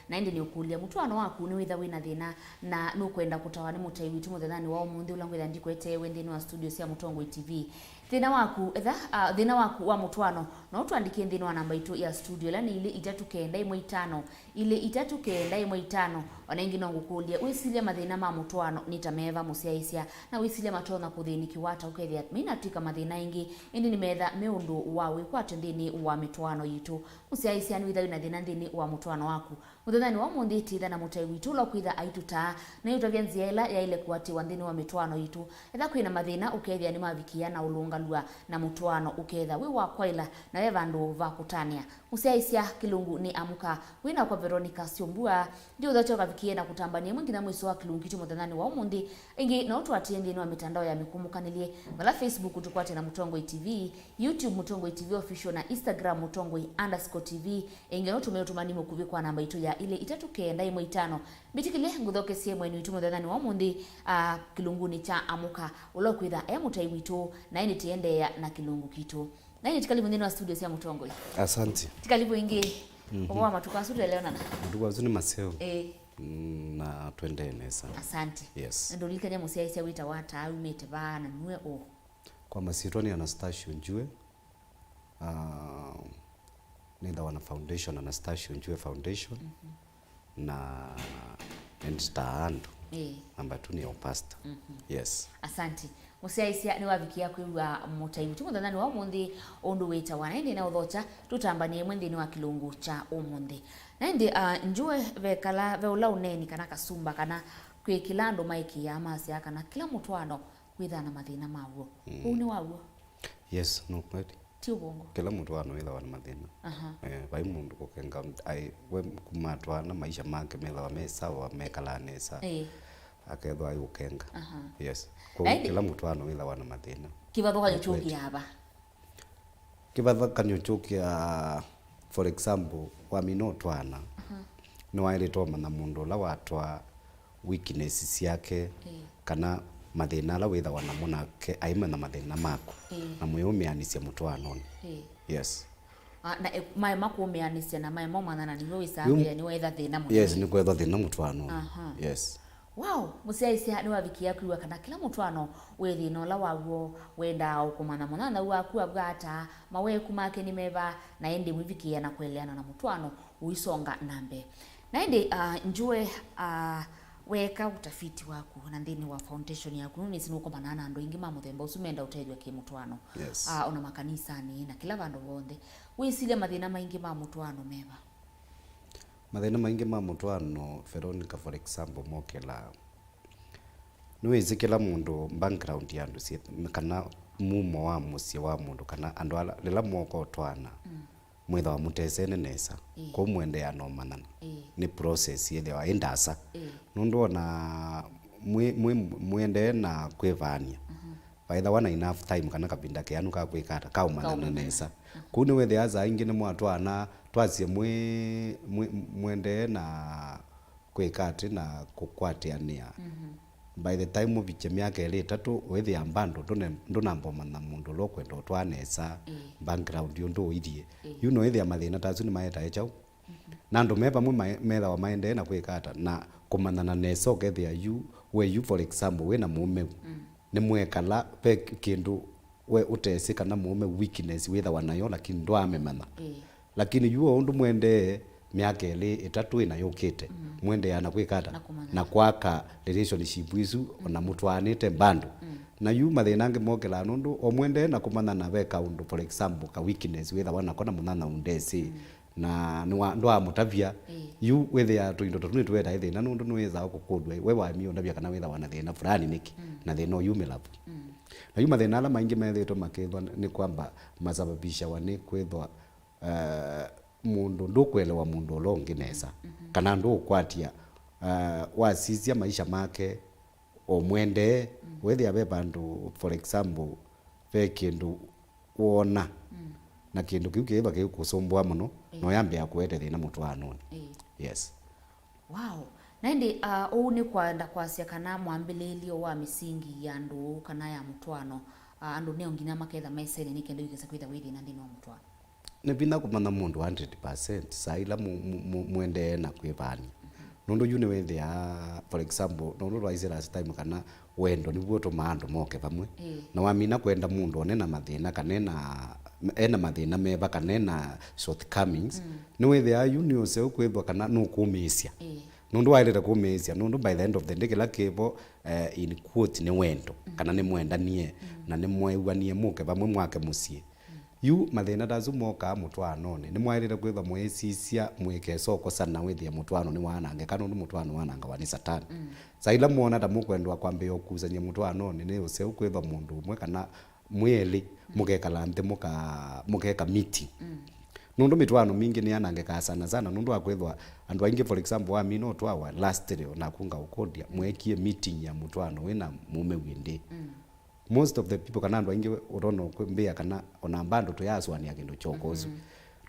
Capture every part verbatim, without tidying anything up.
Na ĩndĩ nĩũkũlya, mũtwaano waku nĩwĩtha wĩna thĩna, na nũkwenda kũtawa nĩ mũtai witũ mũthenyanĩ wa ũmũnthĩ, ũla ngwĩtha ndikweteewe nthĩnĩ wa studio sya Mũtongoi T V. Thĩna waku, etha, ah, thĩna waku wa mũtwaano, no ũtũandĩkĩe nthĩnĩ wa namba itũ ya studio, ĩla nĩ ilĩ itatũ kenda ĩmwe itano, ilĩ itatũ kenda ĩmwe itano. O na ĩngĩ no ngũkũlye, wĩsilya mathĩna ma mũtwaano nĩ ta meva mũsyaĩĩsya, na wĩsilya matonya kũthĩnĩkĩwa ata ũkethĩa mainatw'ĩka mathĩna ĩngĩ, ĩndĩ nĩmetha me ũndũ wa wĩkwatyo nthĩnĩ wa mĩtwaano yitũ. Mũsyaĩĩsya, nĩwĩtha wĩna thĩna nthĩnĩ wa mũtwaano waku? Mũthenyanĩ wa ũmũnthĩ, tĩtha na mũtai witũ ũla ũkwĩtha aitũtaa, na aitũtavya nzĩa ĩla yaĩle kũatĩĩwa nthĩnĩ wa mĩtwaano yitũ. Etha kwĩ na mathĩna ũkethĩa nĩmavikĩa na ũlũngalw'a, na mũtwaano ũketha wĩ wa kwaĩla na ve vandũ va kũtanĩa. Mũsyaĩĩsya, kĩlungu nĩ Amũka. Wĩ nakwa Veronica Syombua. Ndiũthokya ũkavikĩe na kũtambany'a ĩmwe nginya mwĩso wa kĩlungu kitũ mũthenyanĩ wa ũmũnthĩ. Ĩngĩ no ũtũatĩĩe nthĩnĩ wa mĩtandao ya mĩkũmũkanĩlye, vala Facebook tũkwate na Mũtongoi T V, YouTube Mũtongoi T V Official, na Instagram Mũtongoi underscore T V. Ĩngĩ no ũtũme ũtũmani mũkuvĩ kwa namba itũ ya ilĩ itatũ kenda ĩmwe itano. Mbĩtĩkĩlye ngũthokesye mweni witũ mũthenyanĩ wa ũmũnthĩ, ah, kĩlungunĩ kya Amũka, ũla ũkwĩtha e mũtai witũ, na ĩndĩ tĩendeea na kĩlungu kitũ. Na ĩndĩ tikalivu nthĩnĩ wa studio sya Mũtongoi. Asante. Tikalivu ĩngĩ. Mhm. Ũvoo wa matukũ asu tweleonana? Matukũ asu nĩ maseo. Ĩĩ. Mm, na twendee nesa. Asante. Yes. Ndũlilikany'a mũsyaĩĩsya wĩtawa ata, aumĩte va, na nue ũ? Kwa masyĩtwa nĩ Anastasio Njue. Ah, nĩthawa na foundation, Anastasio Njue Foundation. Mhm. Na nĩndĩtaa andũ. Ĩĩ. Namba two nĩ o pastor. Mhm. Yes. Asante. Mũsyaĩĩsya nĩwavikĩa kwĩw'a mũtai witũ mũthenyanĩ wa ũmũnthĩ ũndũ wĩtawa, na ĩndĩ na ũthokya tũtambany'a ĩmwe nthĩnĩ wa kĩlungu kya ũmũnthĩ. Na ĩndĩ, ah, Njue, vekala ve ũla ũneeni kana kasumba kana kwĩ kĩla andũ maĩkĩĩaa masyaa kana kĩla mũtwaano wĩthaa na mathĩna maw'o. Mm. Ũu nĩ waw'o? Yes, no kweli. Ti ũvũngũ? Kĩla mũtwaano wĩthawa na mathĩna. Aha. Eh, vai mũndũ kũkenga, ai, we kuma atwaana maisha make methawa me sawa, mekalaa nesa. Ĩĩ. Akethwa ai ũkenga. Aha. Yes. Kwoou kĩla mũtwaano wĩthawa na mathĩna. Kĩvathũkany'o kyũkĩaa va? Kĩvathũkany'o kyũkĩaa, for example, wamina ũtwaana, aha, nĩwaĩlĩte ũmanya mũndũ ũla watwaa weakness syake, ĩĩ, kana mathĩna ala wĩthawa namo, nake aimanya mathĩna maku, ĩĩ, na mwĩũmĩanĩsya mũtwaanonĩ. Ĩĩ. Yes. Ah, na e-, maema kũũmĩanĩsya na maema ũmanyana, nĩw'o wĩsaa kwĩa nĩweetha thĩna mũnene. Yes, nĩkwethwa thĩna mũtwaanonĩ. Aha. Yes. Wow, mũsyaĩĩsya nĩwavikĩa kwĩw'a kana kĩla mũtwaano wĩ thĩna ũla waw'o, wendaa o kũmanya mũnyanyaũ waku avw'a ata, maweku make nĩ meva, na ĩndĩ mwĩvikĩĩa na kũeleana na mũtwaano ũisonga na mbee. Na ĩndĩ, ah, Njue, ah, weeka ũtafiti waku na nthĩnĩ wa foundation yaku, nĩnĩsĩ nũkomanaa na andũ aingĩ ma mũthemba ũsu menda ũtethw'a kĩ-mũtwaano. Yes. Ah, ona makanisanĩ na kĩla vandũ vonthe. Wĩsilya mathĩna maingĩ ma mũtwaano meva? Mathĩna maingĩ ma mũtwaano, Veronica, for example, mokĩlaa, nĩwĩsĩ kĩla mũndũ background ya andũ syĩ, kana mumo wa mũsyĩ wa mũndũ, kana andũ ala, rĩla mwoka ũtwaana, mm, mwĩthawa mũtesene nesa. Ĩĩ. Kwoou mũendeea na ũmanyana. Ĩĩ. Nĩ process yĩthĩawa ĩ ndasa. Ĩĩ. Nũndũ ona mwĩ, mwĩ, mũendee na kwĩvaany'a, mhm, vaĩthawa na enough time kana kavinda keanu ka kwĩka ata, ka ũmanyana nesa. Ka ũmanyana. Mhm. Kũu nĩwĩthĩaa saa ingĩ nĩmwatwaana, twasye mwĩ, mwĩ, mũendee na kwĩka atĩ na kũkwatĩanĩa. Mhm. By the time ũvikye myaka ĩlĩ ĩtatũ, wĩthĩa bado ndũne-, ndũnamba ũmanya mũndũ ũla ũkwenda ũtwaa nesa, ĩĩ, background ũndũ ũilyĩ. Ĩĩ. Yu no wĩthĩa mathĩna ta asu nĩmaetae kyaũ? Mhm. Na andũ me vamwe mae-, methawa maendee na kwĩka ata na kũmanyana nesa, ũkethĩa yu, we yu, for example, wĩ na mũũmeu, mm, nĩmwekala ve kĩndũ we ũtesĩ kana mũũme weakness wĩthawa nayo, lakini ndwaamĩmanya. Ĩĩ. Lakini yu o ũndũ mũendee, myaka ĩlĩ, ĩtatũ ĩna yũkĩte, mm, mũendeea na kwĩka ata? Na kũmanyana. Na kwaka relationship isu, mm, ona mũtwaanĩte bado. Mm. Na yu mathĩna angĩ mokĩlaa nũndũ o mũendee na kũmanyana ve kaũndũ, for example, ka weakness wĩthawa nako na mũnyanyaũ ndesĩ. Mm. Na nĩwa-, ndwaamũtavya. Ĩĩ. Yu wĩthĩaa tũindo tũtũ nĩtũetae thĩna nũndũ nĩwĩsaa kũkũlw'a we waemie ũndavya kana wĩthawa na thĩna fulani nĩkĩ, mm, na thĩna ũyumĩla vu. Mm. Na yu mathĩna ala maingĩ methĩĩtwe makĩthwa nĩ kwamba masababishawa nĩ kwĩthwa, eh, mũndũ ndũkũelewa mũndũ ũla ũngĩ nesa, mhm, kana ndũũkwatya, eh, wasisya maisha make o mwendee, mm, wĩthĩa ve vandũ, for example, ve kĩndũ woona, mm, na kĩndũ kĩu kĩĩva kĩkũsũmbũa mũno, ĩĩ, na ũyambĩĩa kũete thĩna mũtwaanonĩ. Ĩĩ. Yes. Wow. Na ĩndĩ, ah, ũu nĩ kwenda kwasya kana mwambĩlĩĩlyo wa mĩsingi ya ndũũ kana ya mũtwaano, ah, andũ neo nginya maketha mesene nĩ kenda wĩkesa kwĩtha wĩ thĩna nthĩnĩ wa mũtwaano? nĩ vinya kũmanya mũndũ one hundred percent saa ila mu- mu- mu- mũendee na kwĩvania. Nũndũ yu nĩwĩthĩaa, for example, nũndũ twaisye last time kana wendo nĩw'o ũtũmaa andũ moke vamwe. Ĩĩ. Na wamina kwenda mũndũ one na mathĩna kana ena, ena mathĩna meva kana ena shortcomings, nĩwĩthĩaa yu nĩ ũseo kwĩthwa kana nũkũmĩĩsya. Ĩĩ. Nũndũ waĩlĩte kũmĩĩsya, nũndũ by the end of the day kĩla kĩvo, eh, in quote, nĩ wendo, kana nĩ mwendanie, na nĩ mweew'anie mũke vamwe mwake mũsyĩ. Yu mathĩna ta asu mokaa mũtwaanonĩ, nĩmwaĩlĩte kwĩthwa mũyĩsisya mũikesa ũkosana wĩthĩe mũtwaano nĩwaanangĩka, nũndũ mũtwaano wanangawa nĩ Satani. Saa ila mwona ta mũkwendwa kwambĩĩa ũkusany'a mũtwaanonĩ, nĩ ũseo kwĩthwa mũndũ ũmwe kana mwĩ elĩ mũkekala nthĩ mũka- mũkeka meeting. Nũndũ mĩtwaano mingĩ nĩyanangĩkaa sana sana nũndũ wa kwĩthwa andũ aingĩ, for example, wamina ũtwawa lastly, onaku ngaũkũlya, mwekie meeting ya mũtwaano wĩna mũme wĩ ndĩ? Most of the people, kana andũ aingĩ ũtonya kũmbĩa kana ona mbandũ tũyasũanĩa kĩndũ kyoko ũsu.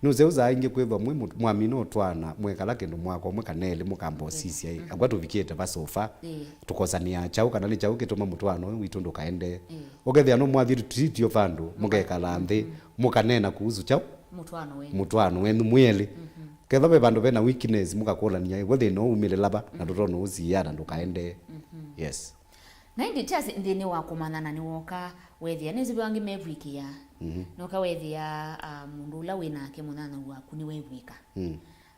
Nũseo saa ingĩ kwĩthwa mwĩ mũ- mwamina ũtwaana, mwekala kĩndũ mwaka ũmwe kana elĩ, mũkamba ũsisya ĩ, akwa tũvikĩte va so far? Ĩĩ. Tũkosanĩa kyaũ, kana nĩ kyaũ kĩtũma mũtwaano ũyũ witũ ndũkaendee? Ĩĩ. Ũkethĩa no mwathi retreat yo vandũ, mũkekala nthĩ, mũkaneena kuhusu kyaũ? Mũtwaano wenyu. Mũtwaano wenyu mwĩ elĩ. Kethwa ve vandũ vena weakness, mũkakũlania ĩ, we thĩna ũumĩlĩla va, na tũtonya ũsiĩa na ndũkaendee? Yes. Na ĩndĩ ti asĩ nthĩnĩ wa kũmanyana nĩwoka wethĩa, nĩsĩ ve angĩ mevw'ĩkĩaa. Noka wethĩa, ah, mũndũ ũla wĩ nake mũnyanyaũ waku nĩwevw'ĩka.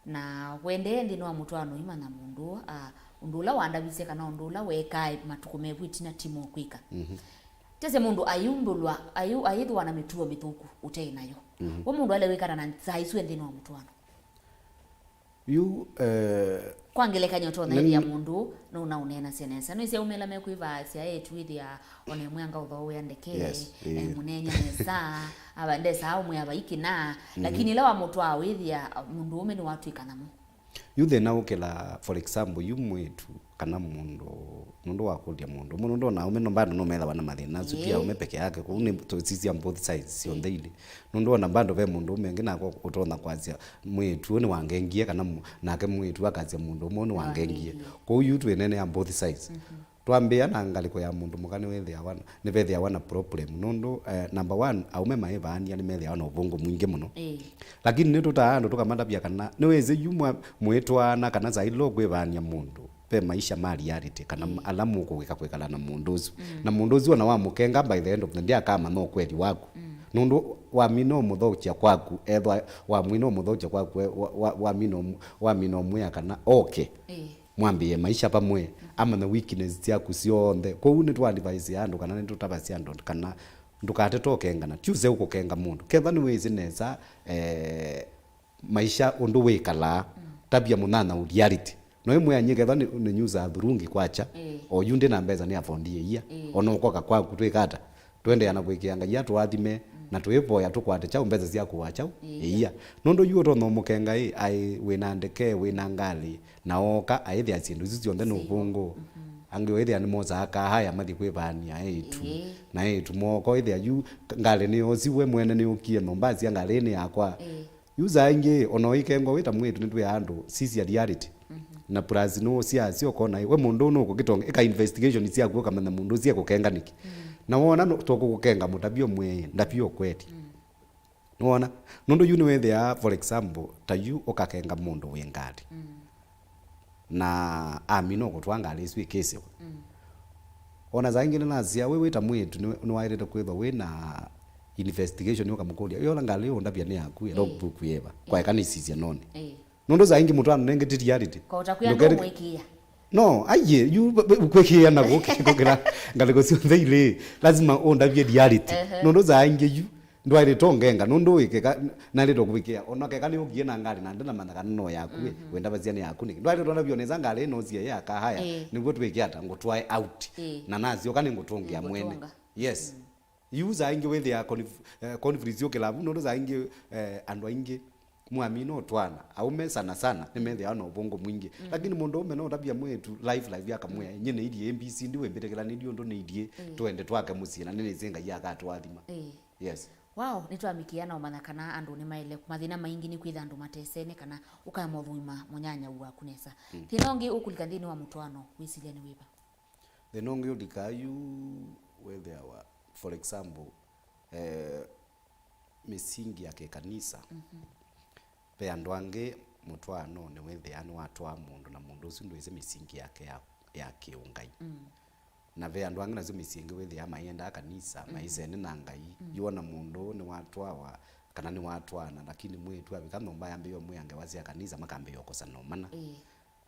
Na wendee nthĩnĩ wa mũtwaano ũimanya mũndũ, ah, ũndũ ũla wandavisye kana ũndũ ũla weekaa matukũ mevũ ĩtina ti mo kwĩka. Tese mũndũ ayĩumbũlwa, ayĩ- ayĩthĩwa na mĩtuo mĩthũku ũte nayo. We mũndũ ale wĩkana na saa isu e nthĩnĩ wa mũtwaano. Yu, eh, kwa ngelekany'o, tonya ĩthĩa mũndũ nũnaũneenasya nesa. Nĩsya umĩla mekwĩvaasya eĩtu ĩthĩa ona ĩmwe anga ũthooea ndeke, yes, eh, mũneeny'a nesa, ava ndesaa ũmwe avaikĩna, lakini ĩla wamũtwaa wĩthĩa mũndũ ũme nĩwatw'ĩka nyamũ. Yu thĩna ũkĩla, for example, yu mwĩĩtu kana mũndũ, nũndũ wakũlya mũndũ ũmwe, nũndũ ona aũme no bado nomethawa na mathĩna asu, ti aũme peke yake, kũu nĩ tũsisya both sides syonthe ilĩ. Nũndũ ona bado ve mũndũ ũme ũngĩ nake ũtonya kwasya, "Mwĩĩtu ũyũ nĩwangengie," kana mũ- nake mwĩĩtu akasya, "Mũndũ ũmwe ũyũ nĩwangengie." Kwoou yu twĩneenea both sides. Twambĩĩa na ngalĩko ya mũndũ mũka nĩwĩthĩawa na- nĩvethĩawa na problem. Nũndũ, eh, number one, aũme maĩvaania nĩmethĩawa na ũvũngũ mwingĩ mũno. Lakini nĩtũtaa andũ tũkamatavya kana nĩwĩsĩ yu mwa- mwĩtwaana kana saa ila ũkwĩvaania mũndũ, ve maisha ma reality, kana ala mũkũwĩka kwĩkala na mũndũ ũsu. Na mũndũ ũsu ona wamũkenga, by the end of the day akamanya ũkweli waku. Nũndũ wamina ũmũthaũkya kwaku, ethwa wamina ũmũthaũkya kwaku, we- wa- wa- wamina ũmũ- wamina ũmwĩa kana oke, mwambĩĩe maisha vamwe, amanya weakness syaku syonthe. Kwoou nĩtũadvise andũ kana nĩtũtavasya andũ kana ndũkatete ũkengana. Ti ũseo kũkenga mũndũ. Ketha nĩwĩsĩ nesa, eh, maisha ũndũ wĩkalaa, tavya mũnyanyaũ reality. No ĩmwĩa nyie ketha nĩ- nĩnyusaa thurungi kwakya, o yu ndĩ na mbesa nĩ afford ĩia. Ona ũkoka kwaku twĩka ata? Tũendeea na kũĩkĩĩa Ngai atũathime, na tũĩvoya tũkwate kyaũ mbesa sya kũaa kyaũ? Ĩia. Nũndũ yu ũtonya ũmũkenga ĩ, aĩ wĩ na ndeke, wĩ na ngalĩ, na ooka aĩthĩa syĩndũ isu syonthe nĩ ũvũngũ. Angĩ ũĩthĩa nĩmosaa kahaya mathi kwĩvaania eĩtu. Na eĩtu mooka ũĩthĩa yu ngalĩ nĩyosi, we mwene nĩũkie nyũmba asya ngalĩ ĩĩ nĩ yakwa. Yu saa ingĩ, ona ũikengwa wĩ ta mwĩĩtu, nĩtwĩaa andũ, sisya reality. Na plus nũũsyaasya ũkona, we mũndũ ũũ nũkũkĩtonga, ĩka investigation syaku ũkamanya mũndũ ũsu ekũkenga nĩkĩ. Na wona nũ- tũkũkũkenga mũtavye ũmwĩe, ndavye ũkweli. Nĩwona? Nũndũ yu nĩwĩthĩaa, for example, ta yu ũkakenga mũndũ wĩ ngalĩ. Na amina ũkũtwaa ngalĩ ĩsu ĩkĩsĩwa. Ona saa ingĩ nĩnasya, we wĩ ta mwĩĩtu, nĩ- nĩwaĩlĩte kwĩthwa wĩ na investigation, ũkamũkũlya, "Yola ngalĩ ĩyo ũndavya nĩ yaku, ĩ logbook yĩva? Kwaeka nĩsisye none." Nũndũ saa ingĩ mũtwaano nengĩ ti reality. Kota kwĩa ndũkeri- ndũmwĩkĩĩa. No, aiye, yu b- b- kwĩkĩĩa na gũkĩ- gũkĩra ngalĩko syonthe ilĩ, lazima ũndavye reality. Nũndũ saa ingĩ yu ndwaĩlĩte ũngenga, nũndũ wĩkeka, naĩlĩte kũvikĩa, ona keka nĩũkie na ngalĩ na ndĩnamanya kana no yaku, ĩ, wendavasya nĩ yaku nĩkĩ? Ndwaĩlĩte ũndavya nesa ngalĩ ĩno sie ya kahaya, nĩw'o twĩke ata, ngũtwae out. Na nasyoka nĩngũtũngĩa mwene. Yes. Yu saa ingĩ wĩthĩaa conf- eh, conflicts yũkĩlaa vu, nũndũ saa ingĩ, eh, andũ aingĩ mwamina ũtwaana, aũme sana sana nĩmethĩawa na ũvũngũ mwingĩ. Lakini mũndũ ũme no ũtavya mwĩĩtu life life akamwĩa, "Nyie nĩilyĩ A B C D, wĩmbĩtĩkĩlanĩlye ũndũ nĩilyĩ, tũende twake mũsyĩ, na nĩnĩsĩ Ngai akatũathima." Yes. Wow, nĩtwamĩkĩa na ũmanya kana andũ nĩmaĩle mathĩna maingĩ nĩ kwĩtha andũ matesene kana ũkaema ũthũima mũnyanyau waku nesa. Thĩna ũngĩ ũkũlika nthĩnĩ wa mũtwaano wĩsilya nĩ wĩva? Thĩna ũngĩ ũlikaa yu wĩthĩawa, for example, eh, mĩsingi ya kĩkanisa. Mhm. Ve andũ angĩ mũtwaanonĩ wĩthĩaa nĩwatwaa mũndũ, na mũndũ ũsu ndwĩsĩ mĩsingi yake ya, ya kĩũngai. Mm. Na ve andũ angĩ nasyo mĩsyĩ ĩngĩ wĩthĩaa maiendaa kanisa, mm, maisene na Ngai. Mm. Yu ona mũndũ nĩwatwawa, kana nĩwatwaana, lakini mwĩĩtu avika nyũmba yambĩĩa ũmwĩa ngewa sya kanisa, makambĩĩa ũkosana ũmana. Ĩĩ.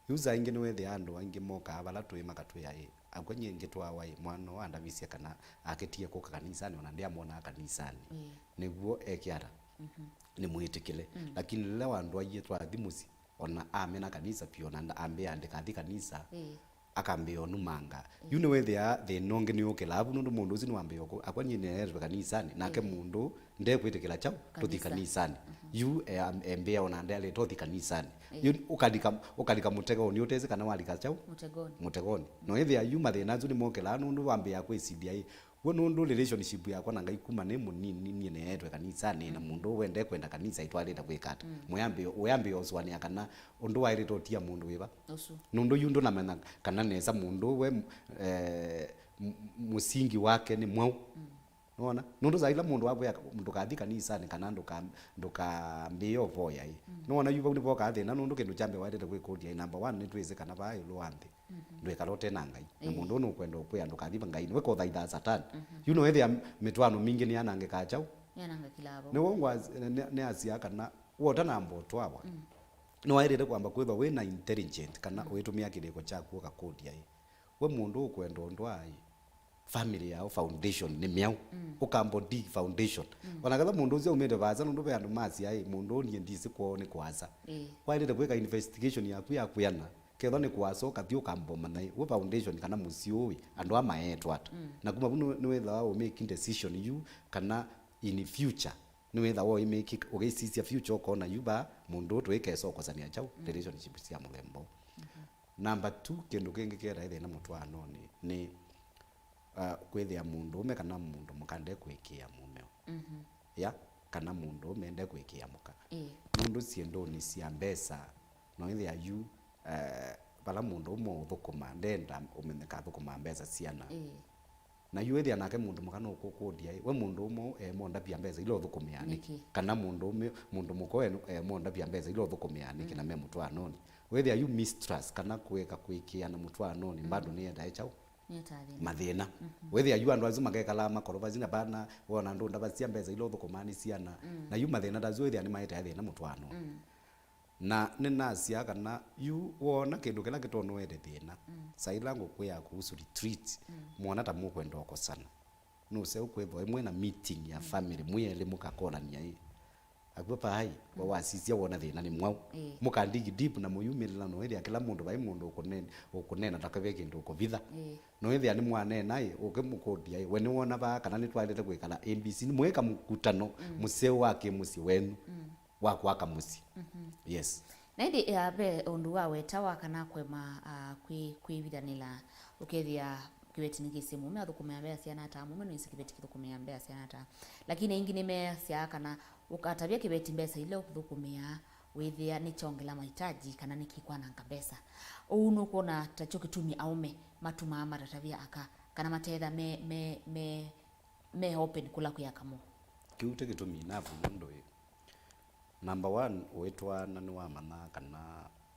Yu saa ingĩ nĩwĩthĩaa andũ aingĩ mokaa vala tũĩ makatwĩa, ĩ, akw'a nyie ngĩtwawa, ĩ, mwana ũũ andavisye kana akĩtie kũka kanisanĩ, ona ndĩamwonaa kanisanĩ. Ĩĩ. Nĩw'o eke ata? Mhm. Nĩmwĩtĩkĩle. Mm. Lakini lĩla wandwaie twathi mũsyĩ, ona amena kanisa piũ, ona nda-, ambĩa ndĩkathi kanisa, ĩĩ, akambĩa ũnumanga. Ĩĩ. Yu nĩwĩthĩaa thĩna ũngĩ nĩũkĩlaa vu, nũndũ mũndũ ũsu nĩwambĩĩa kũ-, akw'a nyie nĩneetwe kanisanĩ, nake, ĩĩ, mũndũ ndekwĩtĩkĩla kyaũ tũthi, kanisa, kanisanĩ. Mhm. Yu e-, embĩa ona ndealĩte ũthi kanisanĩ. Ĩĩ. Yu ũkalika, ũkalika mũtegonĩ ũtesĩ kana walika kyaũ? Mũtegonĩ. Mũtegonĩ. No ĩthĩa yu mathĩna asu nĩmokĩlaa nũndũ wambĩĩa kwĩsilya, ĩ, w'o nũndũ relationship yakwa na Ngai kuma nĩ mũnini nyie neetwe kanisanĩ, na, mm, mũndũ ũũ wende kwenda kanisa ĩtwaĩlĩte kwĩka ata? Mm. Mũyambĩĩa, ũyambĩĩa ũsũanĩa kana ũndũ waĩlĩte ũtia mũndũ wĩva? Ũsu. Nũndũ yu ndũnamenya kana nesa mũndũ ũũ we, eh, m-, mũsingi wake nĩ mwaũ? Mm. Nĩwona? Nũndũ saa ila mũndũ wakwĩa ndũkathi kanisanĩ kana ndũka-, ndũkambĩĩe ũvoya ĩ. Mm. Nĩwona yu vau nĩvokaa thĩna, nũndũ kĩndũ kya mbee waĩlĩte kwĩkũlya ĩ, number one, nĩtwĩsĩ kana vaa ĩũlũ wa nthĩ, mhm, ndwĩkala ũte na Ngai. Na, ĩĩ, mũndũ ũũ nũkwenda ũkwĩa ndũkathi va Ngai, nĩwe kũthaithaa Satani. Mhm. Yu nĩwĩthĩa mĩtwaano mingĩ nĩyanangĩkaa kyaũ? Nĩyanangĩkĩlaa vau. Nĩw'o ngwa-, nĩ-, nĩasyaa kana wota namba ũtwawa, mm, nĩwaĩlĩte kwamba kwĩthwa wĩ na intelligent kana, mm, ũitũmĩa kĩlĩko kyaku ũkakũlya ĩ, we mũndũ ũkwenda ũndwaa ĩ, family yao foundation nĩ myaũ? Mm. Ũkambo dig foundation. Mm. Ona ketha mũndũ ũsu aumĩte vaasa, nũndũ ve andũ masya ĩ, mũndũ ũũ nyie ndisĩ kwoo nĩ kũasa. Ĩĩ. Waĩlĩte kwĩka investigation yaku ya kwĩana, kethwa nĩ kũasa ũkathi ũkambomana ĩ, we foundation kana mũsyĩ ũũ ĩ, andũ aa maetwe ata? Mm. Na kuma vu nĩ, nĩwĩthawa ũ make decision yu kana in future nĩwĩthawa ũimake, ũkĩsisya future ũkona yu vaa mũndũ ũũ tũikesa ũkosanĩa kyaũ, mm, relationship sya mũthemba ũũ. Mhm. Number two, kĩndũ kĩngĩ kĩetae thĩna mũtwaanonĩ nĩ, uh, kwĩthĩa mũndũũme kana mũndũ mũka ndekwĩkĩĩa mũmeo. Mhm. Ya, kana mũndũũme ndekwĩkĩĩa mũka. Ĩĩ. Nũndũ syĩndũnĩ sya mbesa, no ĩthĩa yu, uh, vala mũndũũme ũthũkũma, ndenda ũmenyeka athũkũmaa mbesa siana. Ĩĩ. Na yu ĩthĩa nake mũndũ mũka nũkũkũlya, ĩ, we mũndũũme ũũ, eh, mondavya mbesa ila ũthũkũmĩaa nĩkĩ? Nĩkĩ? Kana mũndũũme, mũndũ mũka ũũ, eh, mondavya mbesa ila ũthũkũmĩaa nĩkĩ, mm, na me mũtwaanonĩ? Wĩthĩa yu mistrust kana kũeka kũĩkĩĩana mũtwaanonĩ, mm, bado nĩyetae kyaũ? Nĩyetae thĩna. Mathĩna. Mhm. Wĩthĩa yu andũ asu makekalaa makolovasya na vana, wona ndũndavasya mbesa ila ũthũkũmaa nĩ siana. Mm. Na yu mathĩna ta asu wĩthĩa nĩmaetae thĩna mũtwaanonĩ. Mm. Na nĩnasyaa kana yu woona kĩndũ kĩla kĩtonya ũete thĩna, mm, saa ila ngũkwĩa kuhusu retreat, mm, mwona ta mũkwenda ũkosana, nũseo kwĩthwa ĩmwe na meeting ya, mm, family, mwĩ elĩ mũkakonania ĩ, akw'a paai, we, mm, wasisya wona thĩna nĩ mwaũ. Ĩĩ. Mũka dig deep na mũyumĩlĩla, no ĩthĩa kĩla mũndũ vai mũndũ ũkũnen-, ũkũneena ta kave kĩndũ ũkũvitha. Ĩĩ. No ĩthĩa nĩmwaneena ĩ, ũkĩmũkũlya ĩ, we nĩwona vaa kana nĩtwaĩlĩte kwĩkala A B C, nĩmwĩka mũkutano, mm, mũseo wa kĩmũsyĩ wenyu. Mm. Wa kwaka mũsyĩ. Mhm. Yes. Na ĩndĩ, eh, ve ũndũ wa wetawa kana kũema, ah, kwĩ-, kwĩvithanĩla, ũkethĩa kĩveti nĩkĩsĩ mũũme athũkũmĩa mbesa siana ata, mũũme nĩsĩ kĩveti kĩthũkũmĩa mbesa siana ata. Lakini aingĩ nĩmesyaa kana ũkatavya kĩveti mbesa ila ũthũkũmĩaa, wĩthĩa nĩkyongela mahitaji kana nĩkĩkwananga mbesa. Ũu nũkwona takyo kĩtumi aũme matumaa matatavya aka kana matetha me, me, me, me open kũla kwĩ aka moo? Kĩu ti kĩtumi enough nũndũ ĩ, number one, ũitwaana nĩwamanyaa kana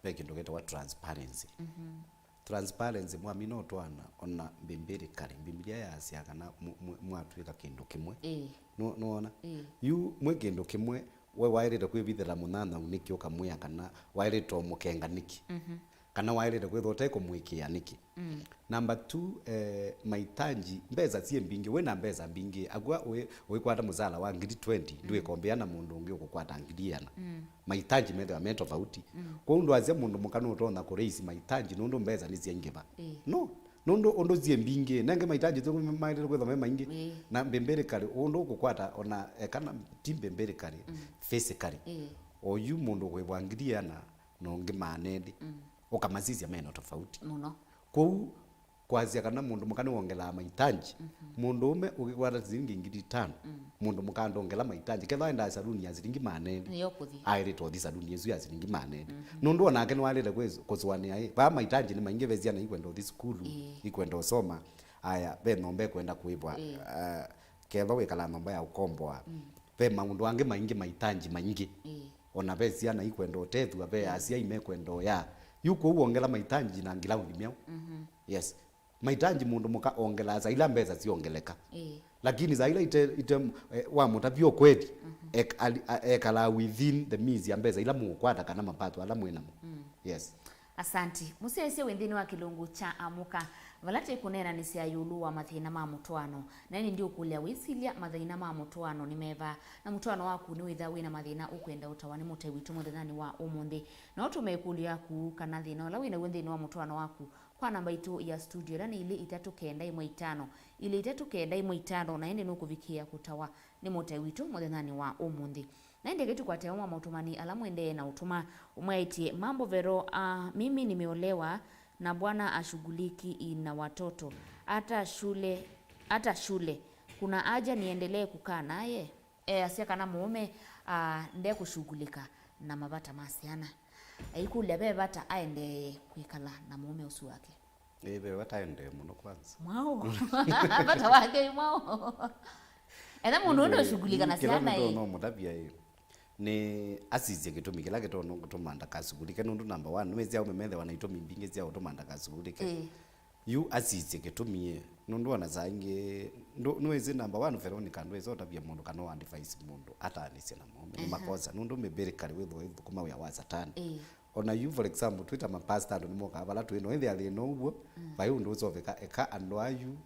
ve kĩndũ kĩtawa transparency. Mhm. Transparency, mwamina ũtwaana, ona biblically, Mbivilia yaasya kana mũ-, mũ-, mwatw'ĩka kĩndũ kĩmwe. Ĩĩ. Nũ-, nũona? Ĩĩ. Yu mwĩ kĩndũ kĩmwe, we waĩlĩte kwĩvithĩla mũnyanyaũ nĩkĩ ũkamwĩa kana waĩlĩte ũmũkenga nĩkĩ? Mhm. Kana waĩlĩte kwĩthwa ũtekũmũĩkĩĩa nĩkĩ? Mm. Number two, eh, mahitaji, mbesa syĩ mbingĩ, wĩ na mbesa mbingĩ, akw'a ũĩ-, ũĩkwata mũsala wa ngili twenty, mm, ndwĩkombea na mũndũ ũngĩ ũkũkwata ngili ĩana. Mm. Mahitaji methĩwa me tofauti. Mm. Kwoou ndwasya mũndũ mũka nũtonya kũraise mahitaji nũndũ mbesa nĩsyaingĩva. Ĩĩ. No, nũndũ ũndũ syĩ mbingĩ, nenge mahitaji tu maĩlĩte kwĩthwa me maingĩ. Ĩĩ. Na biblically, ũndũ ũkũkwata ona, eh, kana ti biblically, mm, physically. Ĩĩ. Oyu mũndũ ũkũĩvwa ngili ĩana, na ũngĩ maana elĩ. Mm. Ũkamasisya mena tofauti. Mũno. Kwoou, kwasya kana mũndũ mũka nĩwongelaa mahitaji, mhm, mũndũũme ũkĩkwata silingi ngili itano, mm, mũndũ mũka ndongela mahitaji. Kethwa endaa saluni ya silingi maana elĩ, nĩyo kũthi. Aĩlĩte ũthi saluni ĩsu ya silingi maana elĩ. Mhm. Nũndũ onake nĩwaĩlĩte kwĩ-, kũsũanĩa, ĩ, vaa mahitaji nĩ maingĩ, ve syana ikwenda ũthi sukulu, ĩĩ, ikwenda ũsoma, aya, ve nyũmba ĩkwenda kũĩvwa, ĩĩ, ah, kethwa wĩkalaa nyũmba ya ũkomboa. Mm. Ve maũndũ angĩ maingĩ, mahitaji maingĩ. Ĩĩ. Ona ve syana ikwenda ũtethw'a, ve, ĩĩ, asyai mekwenda ũya. Yu kwoou wongela mahitaji na ngilaundi myaũ. Mhm. Yes. Mahitaji mũndũ mũka ongelaa saa ila mbesa syongeleka. Ĩĩ. Lakini saa ila ite, ite, eh, wamũtavya ũkweli, mhm, ek-, ali-, a-, ekalaa within the means ya mbesa ila mũũkwata kana mapato ala mwĩ namo. Mm. Yes. Asanti. Mũsyaĩĩsya wĩ nthĩnĩ wa kĩlungu kya Amũka, vala twĩkũneenanĩsya ĩũlũ wa mathĩna ma mũtwaano. Na ĩndĩ ndiũkũlya wĩsilya mathĩna ma mũtwaano nĩ meva, na mũtwaano waku nĩwĩthĩwa wĩ na mathĩna ũkwenda ũtawa nĩ mũtai witũ mũthenyanĩ wa ũmũnthĩ. No ũtũme ĩkũlyo yaku kana thĩna ũla wĩ naw'o nthĩnĩ wa mũtwaano waku kwa namba itũ ya studio, ĩla nĩ ilĩ itatũ kenda ĩmwe itano, ilĩ itatũ kenda ĩmwe itano, na ĩndĩ nũkũvikĩĩa kũtawa nĩ mũtai witũ mũthenyanĩ wa ũmũnthĩ. Na ĩndĩ kĩtũkwate ũmwe wa maũtũmani ala mũendee na ũtũma, ũmwe aĩtye, "Mambo Vero, ah, mimi nimeolewa na bwana ashughuliki na watoto. Hata shule, hata shule. Kuna haja niendelee kukaa naye?" Easya kana mũũme, ah, ndekũshughulika na mavata ma syana. Aikũlya ve vata aendee kwĩkala na mũũme ũsu wake. Ĩĩ, ve vata aendee mũno kwanza. Mwaũ? Vata wake wĩ mwaũ? Etha mũndũ ũndũ ũshughulika na syana ĩ. Kĩla mũndũ no mũtavya ĩ, nĩ asisye kĩtumi kĩla kĩtono kũtũma ndakasukulike, nũndũ number one, nĩwĩsĩ aũme methĩwa na itumi mbingĩ sya ũtũma ndakasukulike. Ĩĩ. Yu asisye kĩtumi ĩ, nũndũ ona saa ingĩ, ndũ-, nĩwĩsĩ number one, Veronica, ndwĩsa ũtavya mũndũ kana ũadvise mũndũ ataanĩsye na mũũme. Nĩ, aha, makosa, nũndũ biblically wĩthĩwa ũithũkũma wĩa wa Satani. Ĩĩ. Ona yu, for example, twĩ ta mapasta, andũ nĩmokaa vala twĩ, no ĩthĩa thĩna ũw'o, mm, vai ũndũ ũsoveka, eka andũ ayu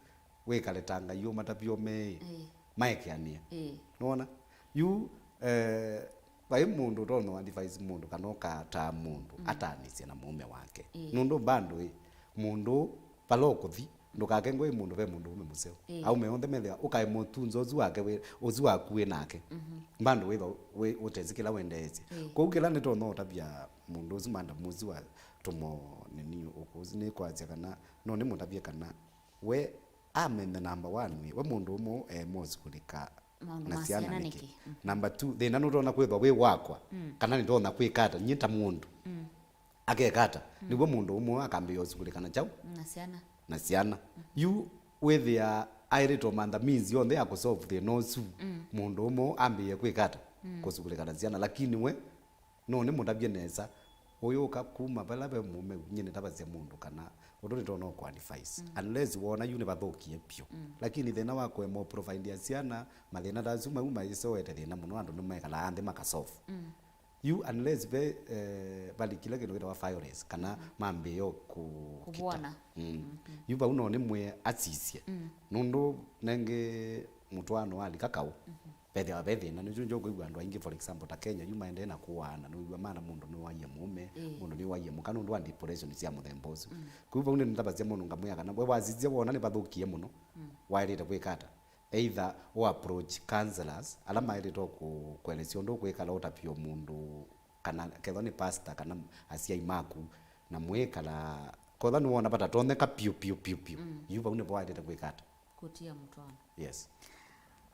wĩkale ta Ngai ũmatavya ũmeĩ, ĩĩ, maekeanĩa. Ĩĩ. Nĩwona? Yu, eh, vai mũndũ ũtonya advise mũndũ kana ũkataa mũndũ, mm, ataanĩsye na mũũme wake. Ĩĩ. Nũndũ bado ĩ, mũndũ vala ũkũthi, ndũkakengwe ĩ mũndũ ve mũndũũme mũseo. Ĩĩ. Aũme onthe methĩwa ũkae mũtunzo ũsu wake wĩ, ũsu waku wĩ nake. Mhm. Bado wĩthwa wĩ ũtesĩ kĩla wendeesye. Ĩĩ. Kwoou kĩla nĩtonya ũtavya mũndũ ũsu, madam ũsu wa tũmo nini ũkũsĩ, nĩ kwasya kana, no nĩmũtavye kana we amenye number one, we, we mũndũ ũmwe e mũshughulika maũndũ na ma syana syana nĩkĩ? Nĩkĩ? Mhm. Number two, thĩna nũtonya kwĩthwa wĩ wakwa, mm, kana nĩtonya kwĩka ata nyie ta mũndũ? Mm. Akeka ata? Mm. Nĩw'o mũndũ ũmwe akambĩĩa ũshughulika na kyaũ? Na syana. Na syana. Mm. Yu wĩthĩa aĩlĩte ũmantha means yonthe ya kũsolve thĩna ũsu, mm, mũndũ ũmwe ambĩĩe kwĩka ata? Mm. Kũshughulika na syana. Lakini we, no nĩmũtavye nesa, ũyũka kuma vala ve mũũme, nyie nĩtavasya mũndũ kana ũndũ nĩtonya kũadvise. Mm. Unless wona yu nĩvathũkie vyũ. Mm. Lakini thĩna wa kũema ũprovidea syana, mathĩna ta asu mau maisewete thĩna mũno, andũ nĩmekalaa nthĩ makasolve. Mm. Yu unless ve, eh, valikile kĩndũ kĩtawa violence, kana, mm, mambĩĩo kũ-, kũvũana. Mm. Mhm. Yu vau no nĩmwĩe asisye. Mm. Nũndũ nengĩ mũtwaano walika kaũ, mhm, vethĩawa ve thĩna. Nĩkyo njokwĩw'a andũ aingĩ, for example, ta Kenya, yu maendee na kũaana, nĩwĩw'a mana mũndũ nĩwaie mũũme, ĩĩ, mũndũ nĩwaie mũka nũndũ wa depression sya mũthemba ũsu. Mm. Kwoou vau nĩ nĩtavasya mũndũ ngamwĩa kana we wasisya wona nĩvathũkie mũno, mm, waĩlĩte kwĩka ata? Either ũ approach counselors ala maĩlĩte kũ-, kũelesya ũndũ ũkwĩkala ũtavye mũndũ, kana kethwa nĩ pastor kana asyai maku, na mwĩkala, kethwa nĩwona vatatonyeka piũ, piũ, piũ, piũ, mm, yu vau nĩvo waĩlĩte kwĩka ata? Kũtia mũtwaano. Yes.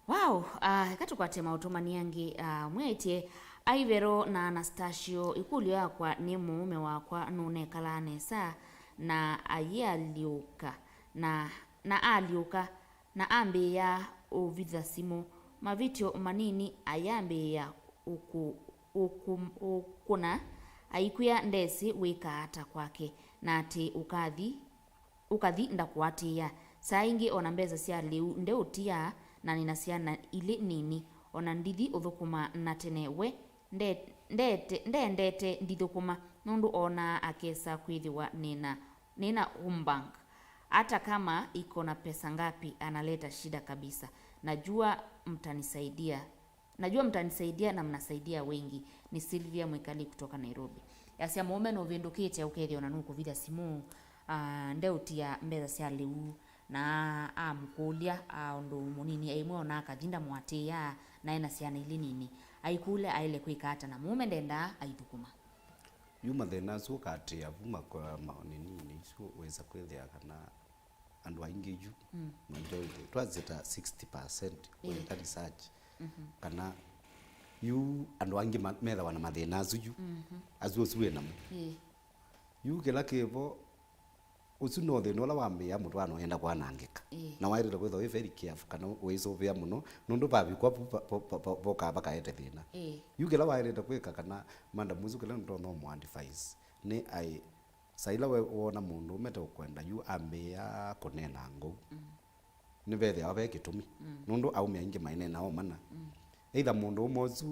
Wow, ah, eka tũkwate maũtũmani angĩ. Ah, mwĩaĩtye, "Ai Vero na Anastasio, ĩkũlyo yakwa nĩ, mũũme wakwa nũnekalaa nesa na ayĩalyũka na, na alyũka na ambĩĩa ũvitha simũ. Mavĩtyo manini ayambĩĩa ũkũ-, ũkũ-, ũkũna, aikwĩa ndesĩ wĩka ata kwake, na atĩ ũkathi, ũkathi ndakũatĩĩa. Saa ingĩ ona mbesa sya lĩu ndeũtia, na nĩna syana ilĩ nini, ona ndithi ũthũkũma na tene we nde-, ndete-, ndendete ndithũkũma, nũndũ onaa akesa kwĩthĩwa nĩna, nĩna home bank. Hata kama iko na pesa ngapi, analeta shida kabisa. Najua mtanisaidia. Najua mtanisaidia na mnasaidia wengi." Nĩ Sylvia Mwikali kutoka Nairobi. Yasya mũũme nũvĩndũkĩte ũkethĩa ona nũkũvitha simũ, ah, ndeũtia mbesa sya lĩu, na amũkũlya, ah, ũndũ mũnini aimwe ona akathi ndamũatĩĩa, na ena syana ilĩ nini. Aikũlya aĩle kwĩka ata na mũũme ndendaa aithũkũma. Yu mathĩna asu ũkaatĩĩa vu makwa ma-, nini, nĩ isu wĩsa kwĩthĩa kana andũ aingĩ yu, mm, majority, twasye ta sixty percent, ĩĩ, kũlika research, mhm, kana yu andũ aingĩ ma-, methawa na mathĩna asu yu, mhm, asu ũsu wĩ namo. Ĩĩ. Yu kĩla kĩvo, Ũsu no thĩna ũla wambĩĩa mũtwaano ũyenda kwanangĩka. Ĩĩ. Na waĩlĩte kwĩthwa wĩ very careful kana ũisũvĩa mũno, nũndũ vavikwa vu va- va- va- va- vokaa vakaete thĩna. Ĩĩ. Yu kĩla waĩlĩte kwĩka kana madam ũsu kĩla nĩtonya ũmũ advise nĩ aĩ, saa ila we- woona mũndũ ũmwe te ũkwenda yu ambĩĩa kũneena ngou, nĩvethĩawa ve kĩtumi. Mm. Nũndũ aũme aingĩ maineenaa o mana. Mm. Either mũndũ ũmwe ũsu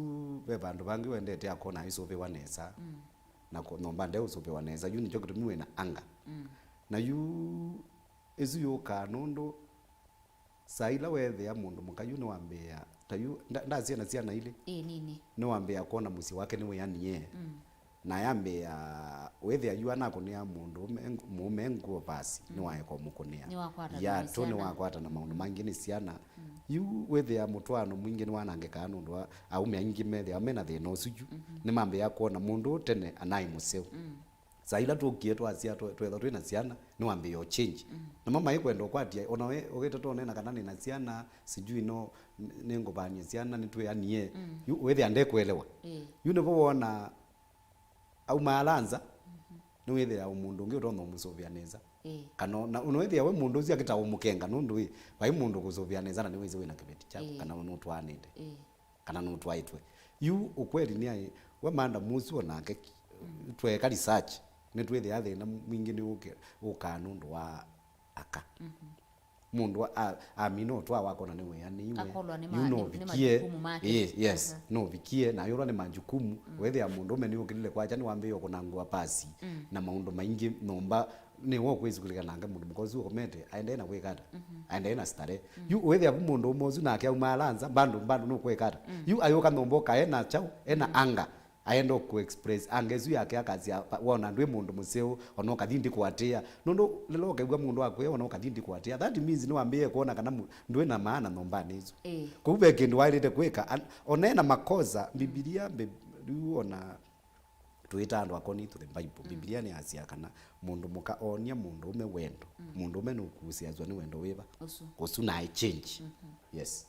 ve vandũ vangĩ wendete akona aisũvĩwa nesa, mm, na ko- nyũmba ndeũsũvĩwa nesa, yu nĩkyo kĩtumi wĩna anga. Mm. Na yu ĩsu yũkaa nũndũ saa ila weethĩa mũndũ mũka yu nĩwambĩĩa, ta yu nda- ndasya na syana ilĩ, ĩĩ, nini. Nĩwambĩĩa kwona mũsyĩ wake nĩwĩanie. Mm. Na yambĩĩa wĩthĩa yu anakũnĩa mũndũ ũme- mũũme nguo vasi, mm, nĩwaeka ũmũkũnĩa. Nĩwakwata na iatũ syana. Nĩwakwata na maũndũ mangĩ nĩ syana. Mm. Yu wĩthĩa mũtwaano mwingĩ nĩwanangĩkaa nũndũ wa aũme aingĩ methĩawa mena thĩna ũsu yu. Mhm. Nĩmambĩĩa kwona mũndũ ũũ tene anaĩ mũseo. Mm. Saa ila tũkie twasya twe- twethwa twĩ na syana, nĩwambĩĩa change. Mm. Namo maikwenda ũkwatya, ona we ũgĩte tũneena kana nĩ na syana, sijui no n- nĩngũvany'a syana, nĩtwĩanie. Mm. Yu wĩthĩa ndekũelewa. Ĩĩ. Yu nĩvo wona auma ala nza, mhm, nĩwĩthĩawa mũndũ ũngĩ ũtonya ũmũsũvĩa nesa. Ĩĩ. Kana na- nĩwĩthĩawa we mũndũ ũsu akĩta ũmũkenga, nũndũ ĩ, vai mũndũ kũsũvĩa nesa na nĩwĩsĩ wĩna kĩveti kyaku, ĩĩ, kana nũtwaanĩte, ĩĩ, kana nũtwaĩtwe. Yu ũkweli nĩ aĩ, we madam ũsu onake ki- mm, tweeka research, nĩtwĩthĩa thĩna mwingĩ nĩ ũke- ũkaa nũndũ wa aka. Mhm. Mũndũ a- amina ũtwawa akona nĩwĩanĩiwe. Akolwa nĩ yu ma- nĩ- nĩ novikie majukumu make. Ĩĩ, yes. Aha. Novikie na ayũlwa nĩ majukumu. Mm. Wĩthĩa mũndũ ũme nĩũkĩlile kwakya nĩwambĩĩe kũnangũa pasi, mm, na maũndũ maingĩ nyũmba nĩwe ũkwĩsukĩlĩka nake mũndũ mũka ũsu ũkomete aendee na kwĩka ata? Mhm. Aendee na starehe. Mm. Yu wĩthĩa vu mũndũ ũmwe ũsu nake auma ala nza, bado bado nũkwĩka ata? Mm. Yu ayũka nyũmba ũka ena kyaũ, ena, mm, anga. Aenda kũ express anga ĩsu yake akasya, pa- wona ndwĩ mũndũ mũseo, ona ũkathi ndikũatĩĩa. Nũndũ lĩla ũkew'a mũndũ akwĩa, ona ũkathi ndikũatĩĩa, that means nĩwambĩĩe kwona kana mu- ndwĩ na maana nyũmbanĩ ĩsu. Ĩĩ. Kwoou ve kĩndũ waĩlĩte kwĩka, an- ona ena makosa, Mbivilia, mbi- rĩu ona tũĩta andũ according to the Bible. Mm. Mbivilia nĩyasya kana mũndũ mũka oonia mũndũ ũme wendo, mm, mũndũ ũme nũkuusĩasw'a nĩ wendo wĩva? Ũsu. Ũsu naĩ change. Mhm. Yes.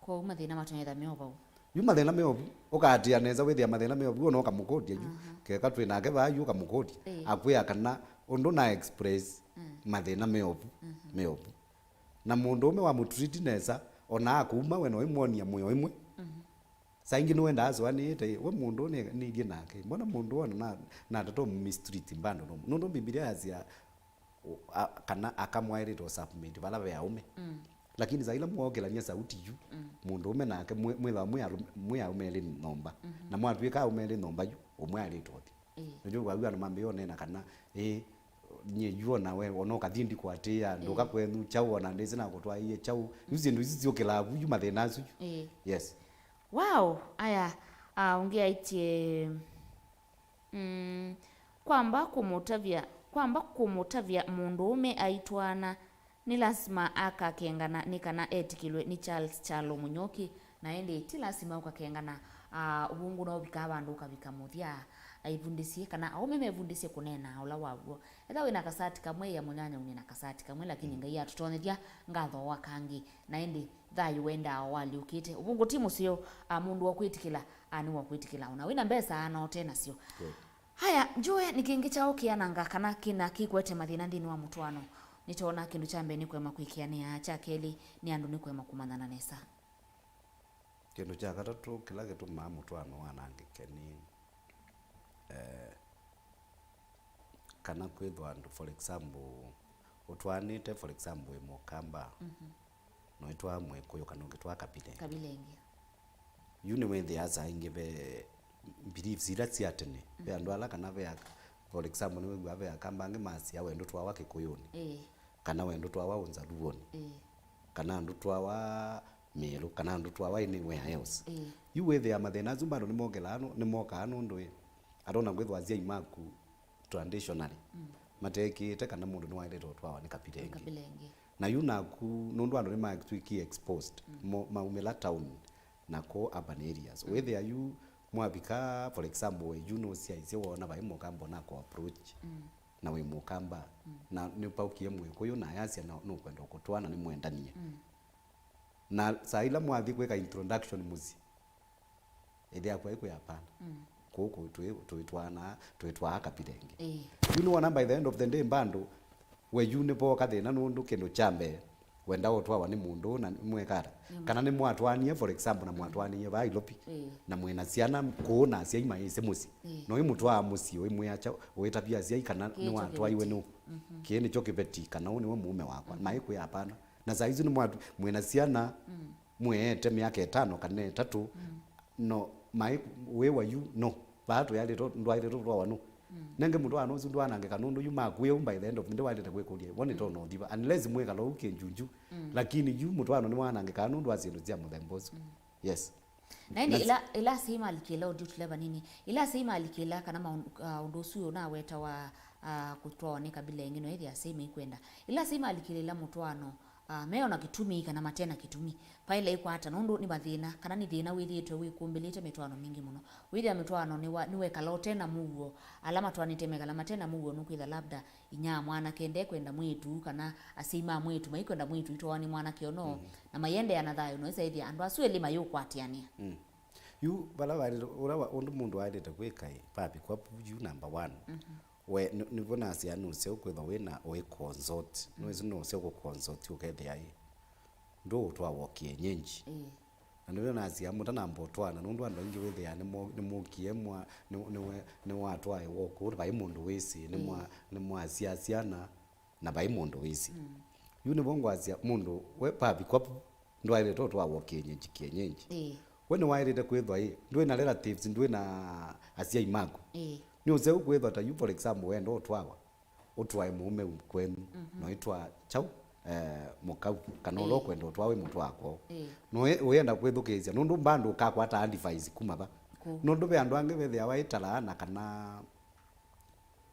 Kwoou mathĩna matonya etha me o vau. Yu mathĩna me o vu, ũkaatĩĩa nesa wĩthĩa mathĩna me o vu, ona ũkamũkũlya yu. Aha. Keka twĩ nake vaa yu ũkamũkũlya. Ĩĩ. Akwĩa kana ũndũ na express, mm, mathĩna me o vu, mhm, me o vu. Na mũndũ ũme wa mũtreat nesa, ona akũuma we no ĩmwonia mwĩo ĩmwe. Mhm. Saa ingĩ nĩwendaa asũanĩĩte, we mũndũ nĩ- nĩilyĩ nake. Mbona mũndũ ona na- natata ũmũmistreat bado no- nũndũ Mbivilia yasya, u- a- kana aka mwaĩlĩte ũsubmit vala ve aũme. Mm. Lakini saa ila mwookĩlany'a sauti yu, mm, mũndũ ũme nake mwĩ- mwĩthwa mwĩ aũme elĩ nyũmba. Mhm. Na mwatw'ĩka aũme elĩ nyũmba yu, ũmwe alĩte ũthi. Ĩĩ. Nĩkyo kwa andũ mambĩĩa ũneena kana, ĩĩ, nyie yu ona we, ona ũkathi ndikũatĩĩa, ndũka, ĩĩ, kwenyu kyaũ, ona ndĩsĩ nakũtwaĩie kyaũ. Yu syĩndũ isu syũkĩlaa vu, yu mathĩna asu yu. Ĩĩ. Yes. Wow, aya, ah, ũngĩ aĩtye, mm, kwamba kũmũtavya, kwamba kũmũtavya mũndũũme aitwaana, nĩ lasima akakengana nĩ kana etĩkĩlwe nĩ Charles Kyalo Mũnyoki, na ĩndĩ ti lasima ũkakengana. Ah, ũvũngũ no ũvikaa vandũ ũkavika mũthya. Aivundĩsye kana aũme mevundĩsye kũneena ũla waw'o. Etha wĩna kasati kamwe, ya mũnyanya ũnĩ na kasati kamwe, lakini, mm, Ngai atũtonyethya ngatho wa kangĩ. Na ĩndĩ thayũ wendaa o walyũkĩte. Ũvũngũ ti mũseo, a, mũndũ wa kwĩtĩkĩla, a, nĩ wa kwĩtĩkĩla. Ona wĩna mbesa, a, na ũte nasyo. Kweli. Haya, njũe nĩ kĩngĩ kyaũ kĩananga kana kĩna kĩkwete mathĩna nthĩnĩ wa mũtwaano? Nĩtwoona kĩndũ kya mbee nĩ kũema kwĩkĩanĩa, kya kelĩ nĩ andũ nĩ kũema kũmanyana nesa. Kĩndũ kya katatũ kĩla kĩtumaa mũtwaano wanangĩke nĩ, eh, kana kwĩthwa andũ, for example, ũtwaanĩte, for example, wĩ Mũkamba, mhm, na ũitwaa Mwĩkũyũ kana ũngĩtwaa Kabilenge. Kabilenge. Yu nĩwĩthĩaa saa ingĩ ve beliefs ila sya tene. Ve, mhm, andũ ala kana ve ak-, for example, nĩwĩw'aa ve Akamba angĩ masya we ndũtwawa Kĩkũyũnĩ. Ĩĩ. Kana we ndũtwawa Ũnzaluonĩ. Ĩĩ. Kana ndũtwawa Mĩĩlũ, kana ndũtwawa anywhere else. Ĩĩ. Yu wĩthĩa mathĩna asu bado nĩmokelaa nũ- nĩmokaa nũndũ ĩ, atona kwĩthwa asyai maku traditionally, mm, matekĩĩte kana mũndũ nĩwaĩlĩte ũtwawa nĩ Kabilenge. Kabilenge. Na yu naku, nũndũ andũ nĩmatwĩkie exposed, mm, mo- maumĩla town na kũ urban areas. Mm. Wĩthĩa yu mwavika, for example, we yu nũsyaisye woona vai Mũkamba na kũ approach, mm, na wĩ Mũkamba, mm, na nĩpaukie Mwĩkũyũ na yasya na nũkwenda ũkũtwaa na nĩmwendanie. Mm. Na saa ila mwathi kwĩka introduction mũsyĩ, ĩthe yaku aikwĩa hapana. Mm. Kũkũ twĩ- twĩtwaana, twĩtwaa Kabilenge. Ĩĩ. Yu nĩwona by the end of the day bado We yu nĩ vooka thĩna nũndũ kĩndũ kya mbee, wenda ũtwawa nĩ mũndũ na mwekata. Kana nĩ mwatwaanie, for example, na mwatwaanie vaa Nairobi, na mwĩna syana kũũ na asyai maĩsĩ mũsyĩ. No ĩmũtwaa mũsyĩ, ũimwĩa kyaũ, ũitavya asyai kana nĩwatwaiwe nũ? Kĩĩ nĩkyo kĩveti, kana ũũ nĩwe mũũme wakwa? Maĩkwĩa hapana. Na saa isu nĩ mwatu-, mwĩna syana, mwĩete myaka ĩtano kana ĩtatũ, no, maĩ wĩwa yu, no. Vaa tũyaĩlĩte, ndwaĩlĩte ũtwawa nũ? Nenge mũtwaano ũsu ndwanangĩka nũndũ yu makuĩu, by the end of the day waĩlĩte kwĩkũlya, wona ĩtonya ũthiva, unless mwĩkala ũu kĩnjunju. Lakini yu mũtwaano nĩwanangĩkaa nũndũ wa syĩndũ sya mũthemba ũsu. Yes. Na ĩndĩ ĩla, ĩla asyai malikĩla, ũthiĩ ũtũle vanini, ĩla asyai malikĩla kana maũndũ, ah, ũndũ ũsu ũnawetawa, ah, kũtwawa nĩ kabila ĩngĩ, no ĩthĩa asyai maikwenda. Ĩla asyai malikĩlĩla mũtwaano, ah, me ona kĩtumi kana mate na kĩtumi, vaĩle ĩkwata, nũndũ nĩ mathĩna, kana nĩ thĩna wĩthĩĩtwe wĩkũmbĩlĩte mĩtwaano mingĩ mũno. Wĩthĩa mĩtwaano nĩwa-, nĩwekala ũte na mũuo, ala matwaanĩte mekala mate na mũuo, nũkwĩtha labda inyia mwanake ndekwenda mwĩĩtu, kana asyai ma mwĩĩtu maikwenda mwĩĩtu itwawa nĩ mwanake ũno, na maiendeea na thayũ, no ĩsa ĩthĩa andũ asu elĩ mayũkwatĩanĩa. Yu vala waĩlĩte, ũla wa, ũndũ mũndũ waĩlĩte kwĩka ĩ, papi kwa yu number one. We, nĩ-, nĩvo nasya nũseo kwĩthwa wĩna ũĩ consult. Nũĩsĩ nũseo kũ consult ũkethĩa ĩ, ndũũtwawa kienyeji. Na nĩvyo nasya mũtanamba ũtwaana, nũndũ andũ aingĩ wĩthĩaa nĩmo-, nĩmũkie mwa-, nĩ-, nĩwe-, nĩwatwaĩwa ũkũũ, vai mũndũ wĩsĩ, nĩmwa-, nĩmwasya syana, na vai mũndũ wĩsĩ. Yu nĩvo ngwasya mũndũ we pavikwa vu, ndwaĩlĩte ũtwawa kienyeji, kienyeji. We nĩwaĩlĩte kwĩthwa ĩ, ndwĩ na relatives, ndwĩ na asyai maku. Nĩ ũseo kwĩthwa ta yu, for example, wenda ũtwawa, ũtwae mũũme kwenyu, no ĩtwa kyaũ, eh, mũkau, kana ũla ũkwenda ũtwawa wĩ mũtwaa kwoo. No ĩ-, ũyenda kwĩthukĩĩsya, nũndũ mbandũ ũkakwata advice kuma va? Nũndũ ve andũ angĩ vethĩawa ĩtalaa na kana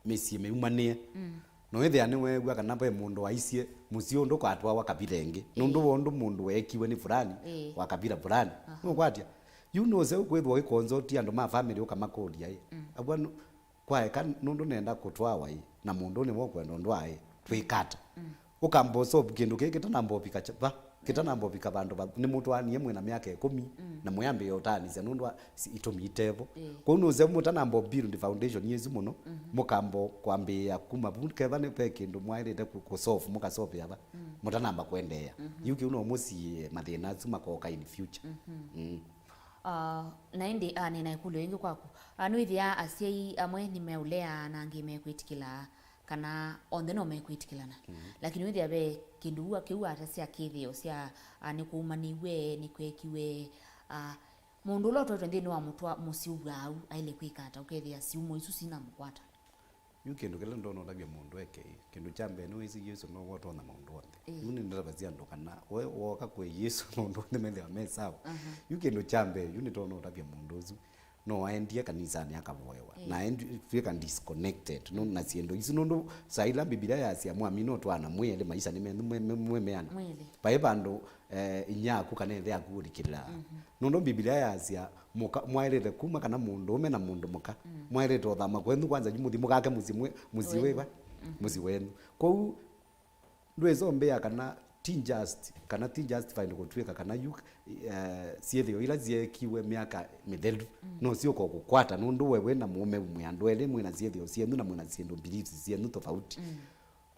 mĩsyĩ mĩumanĩe. No wĩthĩa nĩweew'a kana ve mũndũ waisye mũsyĩ ũũ ndũkatwawa kavila ĩngĩ, nũndũ wa ũndũ mũndũ weekiwe nĩ fulani wa kavila fulani. Nũkwatya? Yu nũseo kwĩthwa ũikonzoti andũ ma family ũkamakũlya ĩ, avwa nũ-, kwaeka nũndũ nenda kũtwawa ĩ, na mũndũ nĩwe ũkwenda ũndwaa ĩ, twĩkata? Ũkamba ũsolve kĩndũ kĩĩ kĩtanamba ũvika kya-, va? Kĩtanamba ũvika vandũ va, nĩmũtwaanie mwĩ na myaka ĩkũmi, na mũyambĩĩa ũtaanĩsya nũndũ wa si-, itũmi itevo. Kwoou nũseo mũtanamba build foundation yĩsu mũno, mũkamba kwambĩĩa kuma vu, kethwa nĩ ve kĩndũ mwaĩlĩte kũ-, kũsolve, mũkasolve ava, mũtanamba kwendeea. Yu kĩu no mũsiĩe mathĩna asu makooka in future. Mm. Ah, na ĩndĩ, ah, nĩ na ĩkũlyo ĩngĩ kwaku. Ah, nĩwĩthĩaa asyai amwe nĩmeũlea na angĩ mekwĩtĩkĩla, kana onthe no mekwĩtĩkĩlana. Lakini wĩthĩa ve kĩndũ ũa kĩu atasya kĩthĩo sya, ah, nĩkũumanĩw'e, nĩkwekiwe, ah, mũndũ ũla ũtwaĩtwe nthĩnĩ wa mũtwa mũsyĩ ũu aĩle kwĩka ata ũkethĩa siumo isu sinamũkwata? Yu kĩndũ kĩla ndoona ũtavya mũndũ eke, kĩndũ kya mbee nĩwĩsĩ Yesũ nowe ũtonya maũndũ onthe. Yu nĩndatavasya andũ kana we wooka kwĩ Yesũ maũndũ onthe methĩwa me sawa. Yu kĩndũ kya mbee, yu nĩtoona ũtavya mũndũ ũsu no aendie kanisanĩ akavoewa. Na aendie twĩka disconnected no, na syĩndũ isu, nũndũ saa ila Mbivilia yasya mwamina ũtwaana mwĩ elĩ, maisha nĩ menyu mwe-, mwe-, mwemeana. Vai vandũ, eh, inyia aku kana ĩthe aku ũlikĩlaa. Nũndũ Mbivilia yasya mũka, mwaĩlĩte kuma kana mũndũũme na mũndũ mũka, mwaĩlĩte ũthama kwenyu kwanza, yu mũthi mũkake mũsyĩ mwe-, mũsyĩ wĩva? Mũsyĩ wenyu. Kwoou ndwĩsa ũmbĩa kana ti just, kana ti justified kũtw'ĩka kana yu, eh, syĩthĩo ila syeekiwe myaka mĩthelu no syũka kũkwata, nũndũ we wĩ na mũũme mwĩ andũ elĩ, mwĩ na syĩthĩo syenyu na mwĩ na syĩndũ, beliefs syenyu tofauti.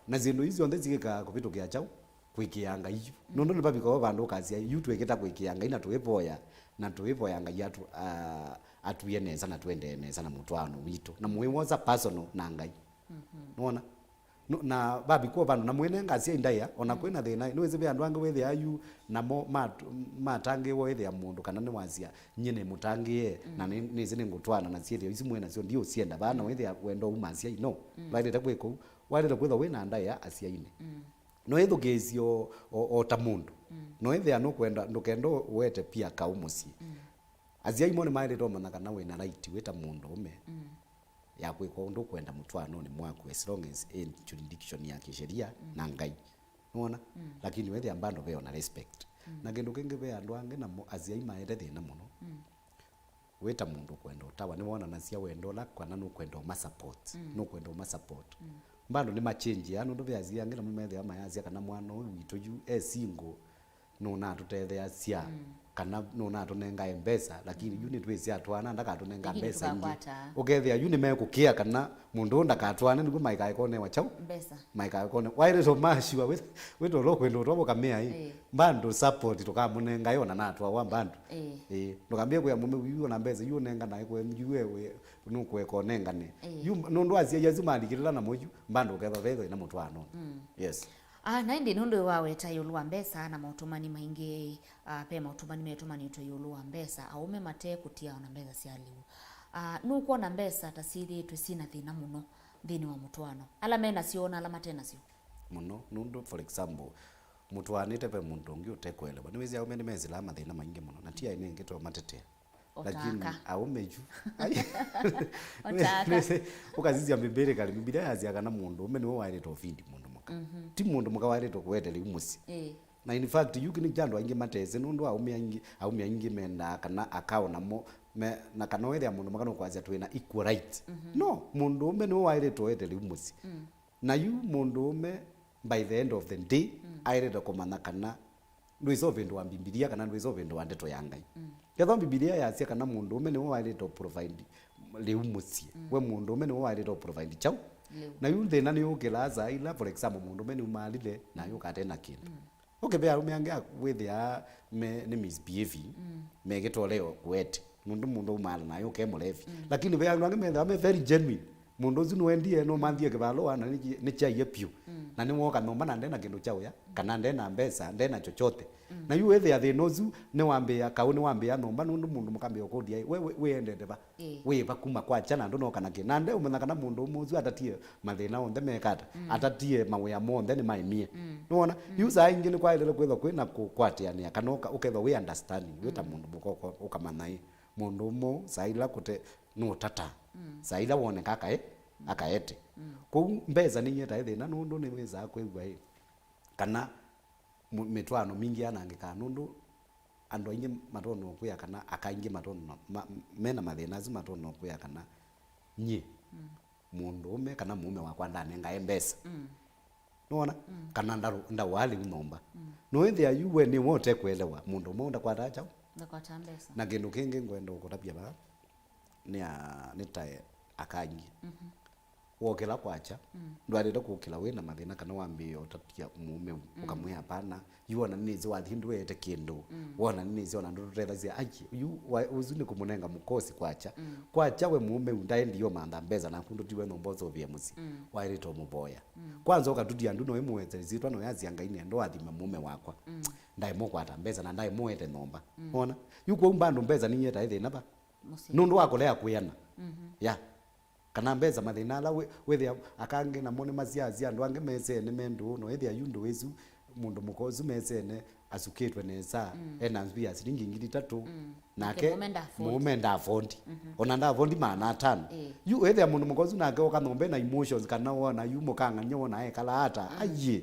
Na syĩndũ isu syonthe syĩkaa kũvĩtũkĩa kyaũ? Kwĩkĩĩa Ngai yu. Nũndũ nĩvavikawa vandũ ũkasya, yu twĩkĩta kwĩkĩĩa Ngai na tũĩvoya, na tũĩvoya Ngai atu-, a-, atwie nesa na tũendee nesa na mũtwaano witũ. Na mũĩwosa personal na Ngai. Nĩwona? No, na vavikwa vandũ na mwĩnenga asyai ndaĩa, ona kwĩna thĩna, nĩwĩsĩ ve andũ angĩ wĩthĩaa yu, namo mat-, matangĩĩwa wĩthĩa mũndũ kana nĩwasya, nyie nĩmũtangĩĩe, na nĩ-, nĩsĩ nĩngũtwaana na syĩthĩo isu mwĩ nasyo, ndiũsyenda vaa, na wĩthĩa wenda uma asyai, no, vaĩlĩte kwĩka ũu. Waĩlĩte kwĩthwa wĩ na ndaĩa asyainĩ. No ĩthukĩĩsye o, o, o ta mũndũ. No ĩthĩa nũkwenda, ndũkenda ũete pia kaũ mũsyĩ. Asyai mo nĩmaĩlĩte ũmanya kana wĩ na right wĩ ta mũndũũme ya kwĩka ũndũ ũkwenda mũtwaanonĩ mwaku, as long as in jurisdiction ya kĩsheria na Ngai. Nĩwona? Lakini wĩthĩa bado ve ona respect. Na kĩndũ kĩngĩ, ve andũ angĩ namo asyai maete thĩna mũno. Wĩ ta mũndũ ũkwenda ũtawa, nĩwonanasya wendo ũla kana nũkwenda ũmasupport, nũkwenda ũmasupport. Bado nĩmachenjĩaa, nũndũ ve asyai angĩ namo methĩawa mayasya kana mwana ũyũ witũ yu e single, nũnatũtetheasya, mm, kana nũnatũnengae mbesa, lakini, mm, yu nĩtwĩsĩ atwaana ndakatũnenga, lakini mbesa ingĩ tũkakwataa. Ũkethĩa yu nĩmekũkĩa kana mũndũ ũũ ndakatwaane nĩguo maikae konewa kyaũ? Mbesa. Maikae kone. Waĩlĩte ũmashiwa wĩ, wĩtolo kwenda ũtwa ũkamĩa ĩ. Ĩĩ. Mbandũ support tũkamũnenga ĩ ona natwawa mbandũ. Ĩĩ. Ĩĩ. Ndũkambie kwĩa mũme yu ona mbesa yu ũnenga naĩ kwenyu yu we, we nũkũeka ũnengane. Ĩĩ. Yu nũndũ asyai asu malikĩlĩla namo yu, mbandũ ũkethwa vethwa ĩna mũtwaano. Mm. Yes. Ah, na ĩndĩ nũndũ waweta ĩũlũ wa mbesa na maũtũmani maingĩ, ah, ve maũtũmani metũmanĩtwe ĩũlũ wa mbesa, aũme mate kũtia ona mbesa sya lĩu. Ah, nũkwona mbesa ta syĩthĩĩtwe syĩna thĩna mũno nthĩnĩ wa mũtwaano? Ala me nasyo na ala mate nasyo? Mũno, nũndũ, for example, mũtwaanĩte ve mũndũ ũngĩ ũtekũelewa. Nĩwĩsĩ aũme nĩmesĩlaa mathĩna maingĩ mũno, na ti aĩ nĩngĩ to matetea. Lakini aũme yu. Ai. Ũtaka. Ũkasisya Mbimbilĩ kali, Mbimbilĩ yasya kana mũndũ ũme nĩwe waĩlĩte ũfindi mũndũ mũka. Mhm. Ti mũndũ mũka waĩlĩte kũete lĩu mũsyĩ. Ĩĩ. Na in fact, yu kĩu nĩ kya andũ aingĩ matesĩ, nũndũ aũme aingĩ, aũme aingĩ mendaa kana aka o namo, me, na kana wethĩa mũndũ mũka nũkwasya twĩna equal rights. Mhm. No, mũndũ ũme nĩwe waĩlĩte ũete lĩu mũsyĩ. Mm. Na yu mũndũ ũme, by the end of the day, mm, aĩlĩte kũmanya kana ndwĩsa ũvĩndũa Mbivilia kana ndwĩsa ũvĩndũa ndeto ya Ngai. Mm. Kethwa Mbivilia yasya kana mũndũ ũme nĩwe waĩlĩte ũprovide lĩu mũsyĩ, mm, we mũndũ ũme nĩwe waĩlĩte ũprovide kyaũ? Lĩu. Na yu thĩna nĩyũkĩlaa saa ila, for example, mũndũ ũme nĩumaalile na ayũka ate na kĩndũ. Mm. Okay, ve aũme angĩ a-, wĩthĩaa me, nĩ misbehaving, mm, mekĩtoleo kũete. Nũndũ mũndũ aumaala na ayũka e mũlevi. Mm. Lakini ve andũ angĩ methĩawa me very genuine. Mũndũ ũsu nũendie, nũmanthie kĩvalũa na nĩ, nĩkyaie pyũ. Mm. Na nĩwooka nyũmba na ndena kĩndũ kya ũya, kana ndena mbesa, ndena chochote. Mm. Na yu wĩthĩa thĩna ũsu nĩwambĩĩa, kaũ nĩwambĩĩa nyũmba nũndũ mũndũ mũkambĩĩa ũkũlya, "We, we, wĩendete va? Ĩĩ. Wĩ va kuma kwakya na ndũnoka na kĩ?" Na ndeũmanya kana mũndũ ũmwe ũsu atatie mathĩna onthe mekata, mm, atatie mawĩa monthe nĩmaemie. Mm. Nĩwona? Mm. Yu saa ingĩ nĩkwaĩlĩle kwĩthwa kwĩna kũkwatĩanĩa, kana ũka-, ũkethwa wĩ understanding, wĩ ta, mm, mũndũ mũka ũka-, ũkamanya ĩ, mũndũ ũmwe saa ila kũte nũtata. Mm. Saa ila woneka akae-, mm, akaete. Mm. Kwoou mbesa nĩietae thĩna nũndũ nĩwĩsaa kwĩw'a ĩ, kana mũ-, mĩtwaano mingĩ yanangĩkaa nũndũ andũ aingĩ matonya kwĩa kana aka aingĩ matonya ma-, mena mathĩna asu matonya kwĩa kana nyie, mm, mũndũ ũme kana mũũme wakwa ndanengae mbesa. Mm. Nĩwona? Mm. Kana ndaru-, ndawaa lĩu nyũmba. Mm. Noĩthĩa yu we nĩwe ũtekũelewa mũndũ ũmwe ndakwataa kyaũ? Ndakwataa mbesa. Na kĩndũ kĩngĩ ngwenda ũkũtavya vaa, nĩ a-, nĩ ta aka aingĩ. Mhm. Wokĩla kwakya, mm, ndwaĩlĩte kũkĩla wĩ na mathĩna kana wambĩĩe ũtatya mũũme, mm, ũkamwĩa, "Hapana, yu ona nĩnĩsĩ wathi ndũete kĩndũ, mm, wona nĩnĩsĩ ona ndũtũtethasya." Ai, yu wa-, ũsu nĩ kũmũnenga mũkosi kwakya. Mm. Kwakya we mũũme ũ ndaendie ũmantha mbesa naku ndũtiwe nyũmba ũsũvĩe mũsyĩ. Mm. Waĩlĩte ũmũvoya. Mm. Kwanza ũkatutia ndu noĩ mũwete ĩsyĩtwa noyasya, "Ngai nĩenda ũathime mũũme wakwa." Mm. Ndaĩ mũkwata mbesa na ndaĩ mũete nyũmba. Mm. Wona? Yu kwoou mbandũ mbesa nĩietae thĩna va? Mũsyĩ. Nũndũ wa kũlea kwĩana. Mhm. Ya. Kana mbesa mathĩna ala wĩ-, wĩthĩa aka angĩ namo nĩmasyasya andũ angĩ mesene me ndũũ, no ĩthĩa yu ndũũ ĩsu mũndũ mũka ũsu mesene asukĩtwe nesa, mm, ena nzwi ya silingi ngili itatũ, mm, nake mũũme nda afford. Mũũme nda afford. Mhm. Ona nda afford maana atano. Ĩĩ. Yu wĩthĩa mũndũ mũka ũsu nake oka nyũmba ena emotions kana wona yu mũkang'ania wona ekala ata, mm, aiĩ.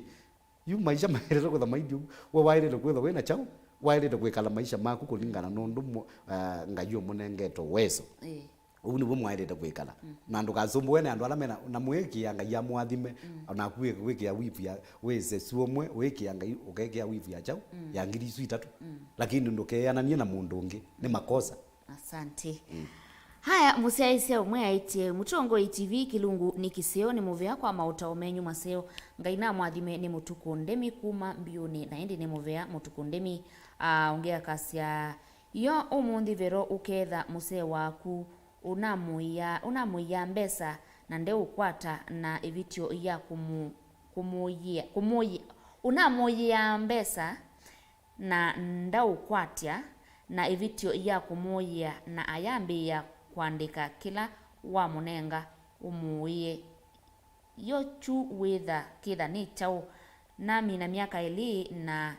Yu maisha maĩlĩte kwĩtha mailye ũu, we waĩlĩte kwĩtha wĩna kyaũ? Waĩlĩte kwĩkala maisha maku kũlingana na ũndũ mũ-, ah, Ngai ũmũnengete ũweso. Ĩĩ. Ũu nĩw'o mwaĩlĩte kwĩkala. Mm. Na ndũkasumbũe nĩ andũ ala mena, na mwĩkĩa Ngai amũathime, mm, onaku wĩ-, wĩkĩa wivu ya, wĩse suomwe, wĩkĩa Ngai ũkekĩa wivu ya kyaũ? Mm. Ya ngili isu itatũ. Mm. Lakini ndũkeananie na mũndũ ũngĩ, nĩ makosa. Asante. Mm. Haya, mũsyaĩĩsya ũmwe aĩtye, Mũtongoi T V, kĩlungu nĩ kĩseo, nĩ mũvea kwa maũtao menyu maseo. Ngai namwathime. Nĩ Mũtukũ Ndemi kuma Mbiũnĩ, na ĩndĩ nĩ mũvea Mũtukũ Ndemi. Ah, ũngĩ akasya, yo ũmũnthĩ vero ũketha mũsee waku ũnamũĩa, ũnamũĩa mbesa na ndeũkwata na ĩvĩtyo ya kũmũ-, kũmũĩa, kũmũĩa, ũnamũĩaa mbesa na ndaũkwatya na ĩvĩtyo ya kũmũĩĩa, na ayambĩĩa kũandĩka kĩla wamũnenga ũmũĩe. Yo kyu wĩtha kĩtha nĩ kyaũ? Namina myaka ĩlĩ na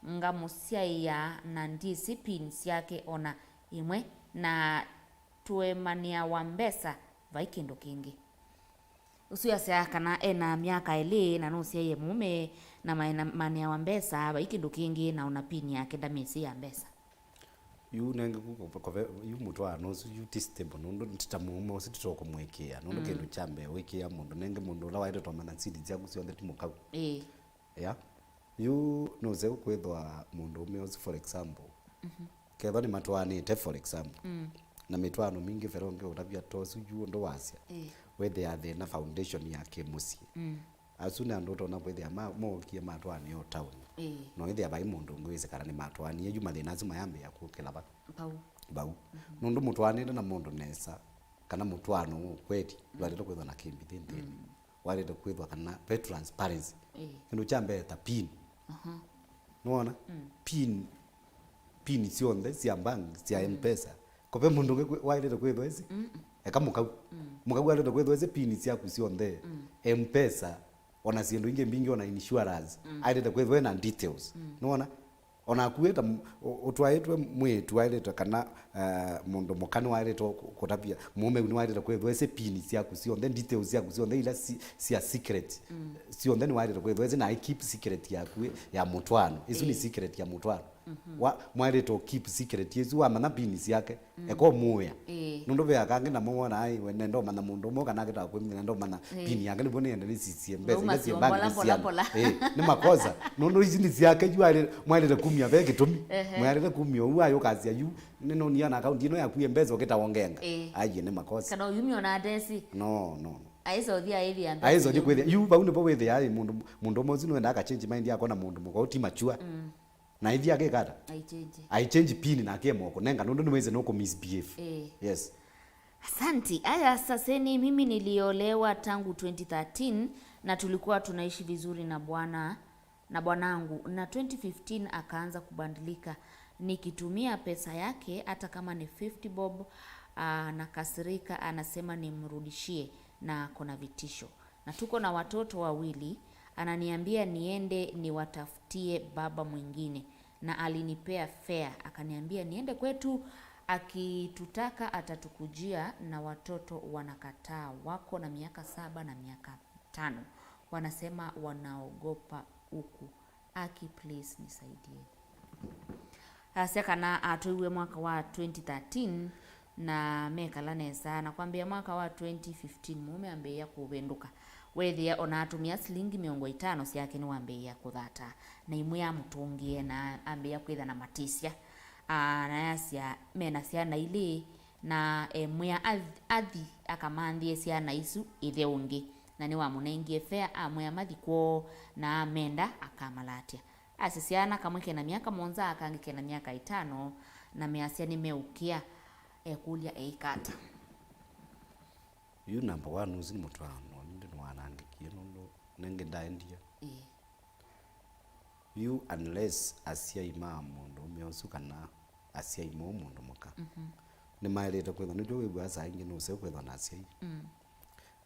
ngamũsyaĩa na ndyĩsĩ pin syake ona ĩmwe, na tũemanĩawa mbesa, vai kĩndũ kĩngĩ. Ũsu asyaa kana ena myaka ĩlĩ na nũsyaie mũũme na maena-, manĩawa mbesa, vai kĩndũ kĩngĩ, na ona pin yake ndamĩsĩ ya mbesa. Yu nenge ku-, ku-, kove-, yu mũtwaano ũsu, yu ti stable, nũndũ ti ta mũũme ũsu tũtokũmwĩkĩĩa, nũndũ, mm, kĩndũ kya mbee wĩkĩĩa mũndũ, nenge mũndũ ũla waĩle tomana siri syaku syonthe ti mũkau. Ĩĩ. Yeah. Yu nũseo kwĩthwa mũndũũme ũsu, for example, kethwa nĩmatwaanĩte, for example, mm, na mĩtwaano mingĩ, vela ũngĩ ũtavya ta ũsu yu ũndũ wasya, ĩĩ, wĩthĩa thĩna foundation ya kĩmũsyĩ. Mm. Asu nĩ andũ ũtonya kwĩthĩa ma- mookie matwaanĩe o taoni. Ĩĩ. No ĩthĩa vai mũndũ ũngĩ wĩsĩ kana nĩmatwaanie, yu mathĩna asu mayambĩĩa kũkĩla va? Vau. Vau. Mhm. Nũndũ mũtwaanĩte na mũndũ nesa, kana mũtwaano wa ũkweli, mm, ndwaĩlĩte kwĩthwa na kĩmbithĩ nthĩnĩ. Mm. Waĩlĩte kwĩthwa kana ve transparency. Ĩĩ. Kĩndũ kya mbee ta pin. Aha. Nĩwona? Mm. Pin, pin syonthe sya bank, sya, mm, M-Pesa. Ko ve mũndũ ũngĩ kwĩ- waĩlĩte kwĩthwa ĩsĩ. Mm-mm. Eka mũkau. Mm. Mũkau waĩlĩte kwĩthwa ĩsĩ pin syaku syonthe. Mm. M-Pesa, ona syĩndũ ingĩ mbingĩ, ona insurance. Mm. Aĩlĩte kwĩthwa ena details. Mm. Nĩwona? Ona akuĩte m- ũ- ũtwaĩtwe mwĩĩtu waĩlĩte kana, eh, mũndũ mũka nĩwaĩlĩte kũ- kũtavya mũũme ũu nĩwaĩlĩte kwĩthwa ĩsĩ pin syaku syonthe, details syaku syonthe ila si- sya secret. Mm. Syonthe nĩwaĩlĩte kwĩthwa ĩsĩ, na ai keep secret yaku ya mũtwaano. Ĩsu nĩ, ĩĩ, secret ya mũtwaano. Mhm. Wa- mwaĩlĩte ũ keep secret ĩsu, wamanya pin syake, mm, eka ũmũĩa. Ĩĩ. Nũndũ ve aka angĩ namo wona, ai, we nenda ũmanya mũndũ ũmwe kana akĩtaa kwĩmanya, nenda ũmanya, ĩĩ, pin yake nĩvo nĩenda nĩsisie mbesa ila syĩ bank nĩ syana. Ĩĩ, nĩ makosa. Nũndũ ici nĩ syake yu, aĩlĩ- mwaĩlĩte kumya ve kĩtũmi. Ehe. Mwaĩlĩte kumya ũu, ayũkasya yu, nĩnonia na akaunti ĩno yaku ya mbesa ũkĩta wongenga. Ĩĩ. Aiye, nĩ makosa. Kana ũyumya ona atesi. No, no, no. Aisothi aĩthĩa mbesa. Aisothi kwĩthĩa. Yu, vau nĩvo wĩthĩa, ai, mũndũ, mũndũ ũmwe ũsu nĩwenda akachange mind yako na mũndũ mũka ũti mature. Mm. Na ithi akĩkata? Aichange. Aichange pin na akĩema kũnenga, nũndũ nĩwĩsĩ nũkũ misbehave. Eh. Yes. Asanti. Aya, saseni, mimi niliolewa tangu twenty thirteen na tulikuwa tunaishi vizuri na bwana, na bwanangu, na twenty fifteen akaanza kubadilika. Nikitumia pesa yake, hata kama ni fifty bob, anakasirika, anasema nimrudishie, na ako na vitisho. Na tuko na watoto wawili, ananiambia niende niwatafutie baba mwingine, na alinipea fare, akaniambia niende kwetu, akitutaka atatukujia, na watoto wanakataa, wako na miaka saba na miaka tano. Wanasema wanaogopa huku. Aki, please nisaidie. Asya kana atũiwe mwaka wa twenty thirteen na mekala nesa, na kwambĩĩa mwaka wa twenty fifteen mũũme ambĩĩa kũvĩndũka. Weethĩa ona atũmĩa silingi mĩongo ĩtano syake nĩwambĩĩa kũthata, na imwe amũtũngĩe na ambĩĩa kwĩtha na matĩsya. Aa, na ayasya mena syana ilĩ, na emwĩa ath- athi akamanthĩe syana isu ĩthe ũngĩ, na nĩwamũnengie fare, amwĩa mathi kwoo, na amenda akamalatya. Asisya ana, kamwe kena myaka mũonza, kangĩ kena myaka ĩtano, na measya nĩmeũkĩa. Ekũlya eĩka ata? Yu number one, ũsu nĩ mũtwaano, nĩndĩ nĩwanangĩkie nũndũ nengĩ ndaendie. Ĩĩ. Yu unless asyai ma mũndũũme ũsu kana asyai moo mũndũ mũka, mhm, nĩmaĩlĩte kwĩthwa, nĩkyo wĩw'aa saa ingĩ nũseo kwĩthwa na asyai. Mm.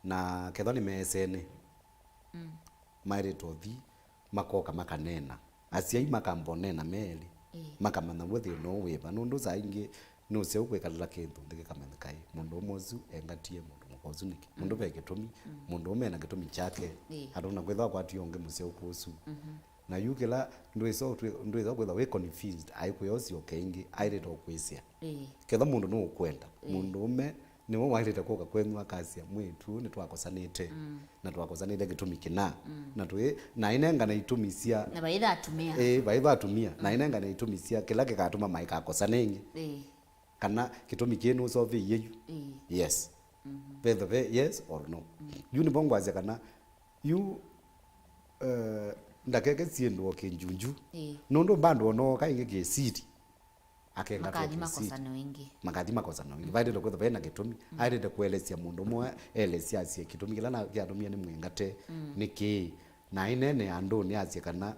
Na kethwa nĩmeesene, mm, maĩlĩte ũthi, makoka makaneena. Asyai makamba ũneena me elĩ, ĩĩ, makamanya w'o thĩna ũũ wĩva. Nũndũ saa ingĩ nũseo kwĩkalĩla kĩndũ nthĩ kĩkamenyeka, ĩ, mũndũũme ũsu engatie mũndũ mũka ũsu nĩkĩ? Nũndũ, mm, ve kĩtũmi, mm, mũndũũme ena kĩtũmi kyake, ĩĩ, atona kwĩthwa akwatie ũngĩ mũseo kũsu. Mhm. Na yu kĩla ndwĩsa ũtwĩ- ndwĩsa kwĩthwa wĩ convinced aikwĩa ũsyoke ĩngĩ, aĩlĩte ũkwĩsĩa. Ĩĩ. Kethwa mũndũ nũũkwenda, ĩĩ, mũndũũme nĩwe waĩlĩte kũka kwenyu akasya, "Mwĩĩtu, nĩtwakosanĩte, mm, na twakosanĩte kĩtũmi kĩna." Mm. Na twĩ- na ainengana itũmi sya- Na vaitha atumĩa. Ĩĩ, vaitha atumĩa. Na, mm, ainengana itũmi sya kĩla kĩkatuma maikakosane ĩngĩ. Ĩĩ. Kana kĩtũmi kĩĩ nũsovĩie yu. Ĩĩ. Yes. Mhm. Vetho ve yes or no. Mm. Yu nĩvo ngwasya kana yu, eh, ndakeke syĩndũ o kĩnjunju. Ĩĩ. Nũndũ mbandũ onooka ĩngĩ kĩsiti. Akenga makathi makosano ĩngĩ. Makathi makosano ĩngĩ. Mm. Vaĩlĩte kwĩthwa vena kĩtũmi. Mm. Aĩlĩte kũelesya mũndũ ũmwe, elesya asye kĩtũmi kĩla na- kĩatũmie nĩ mwĩngate, mm, nĩ kĩĩ. Na aineenea andũnĩ asye kana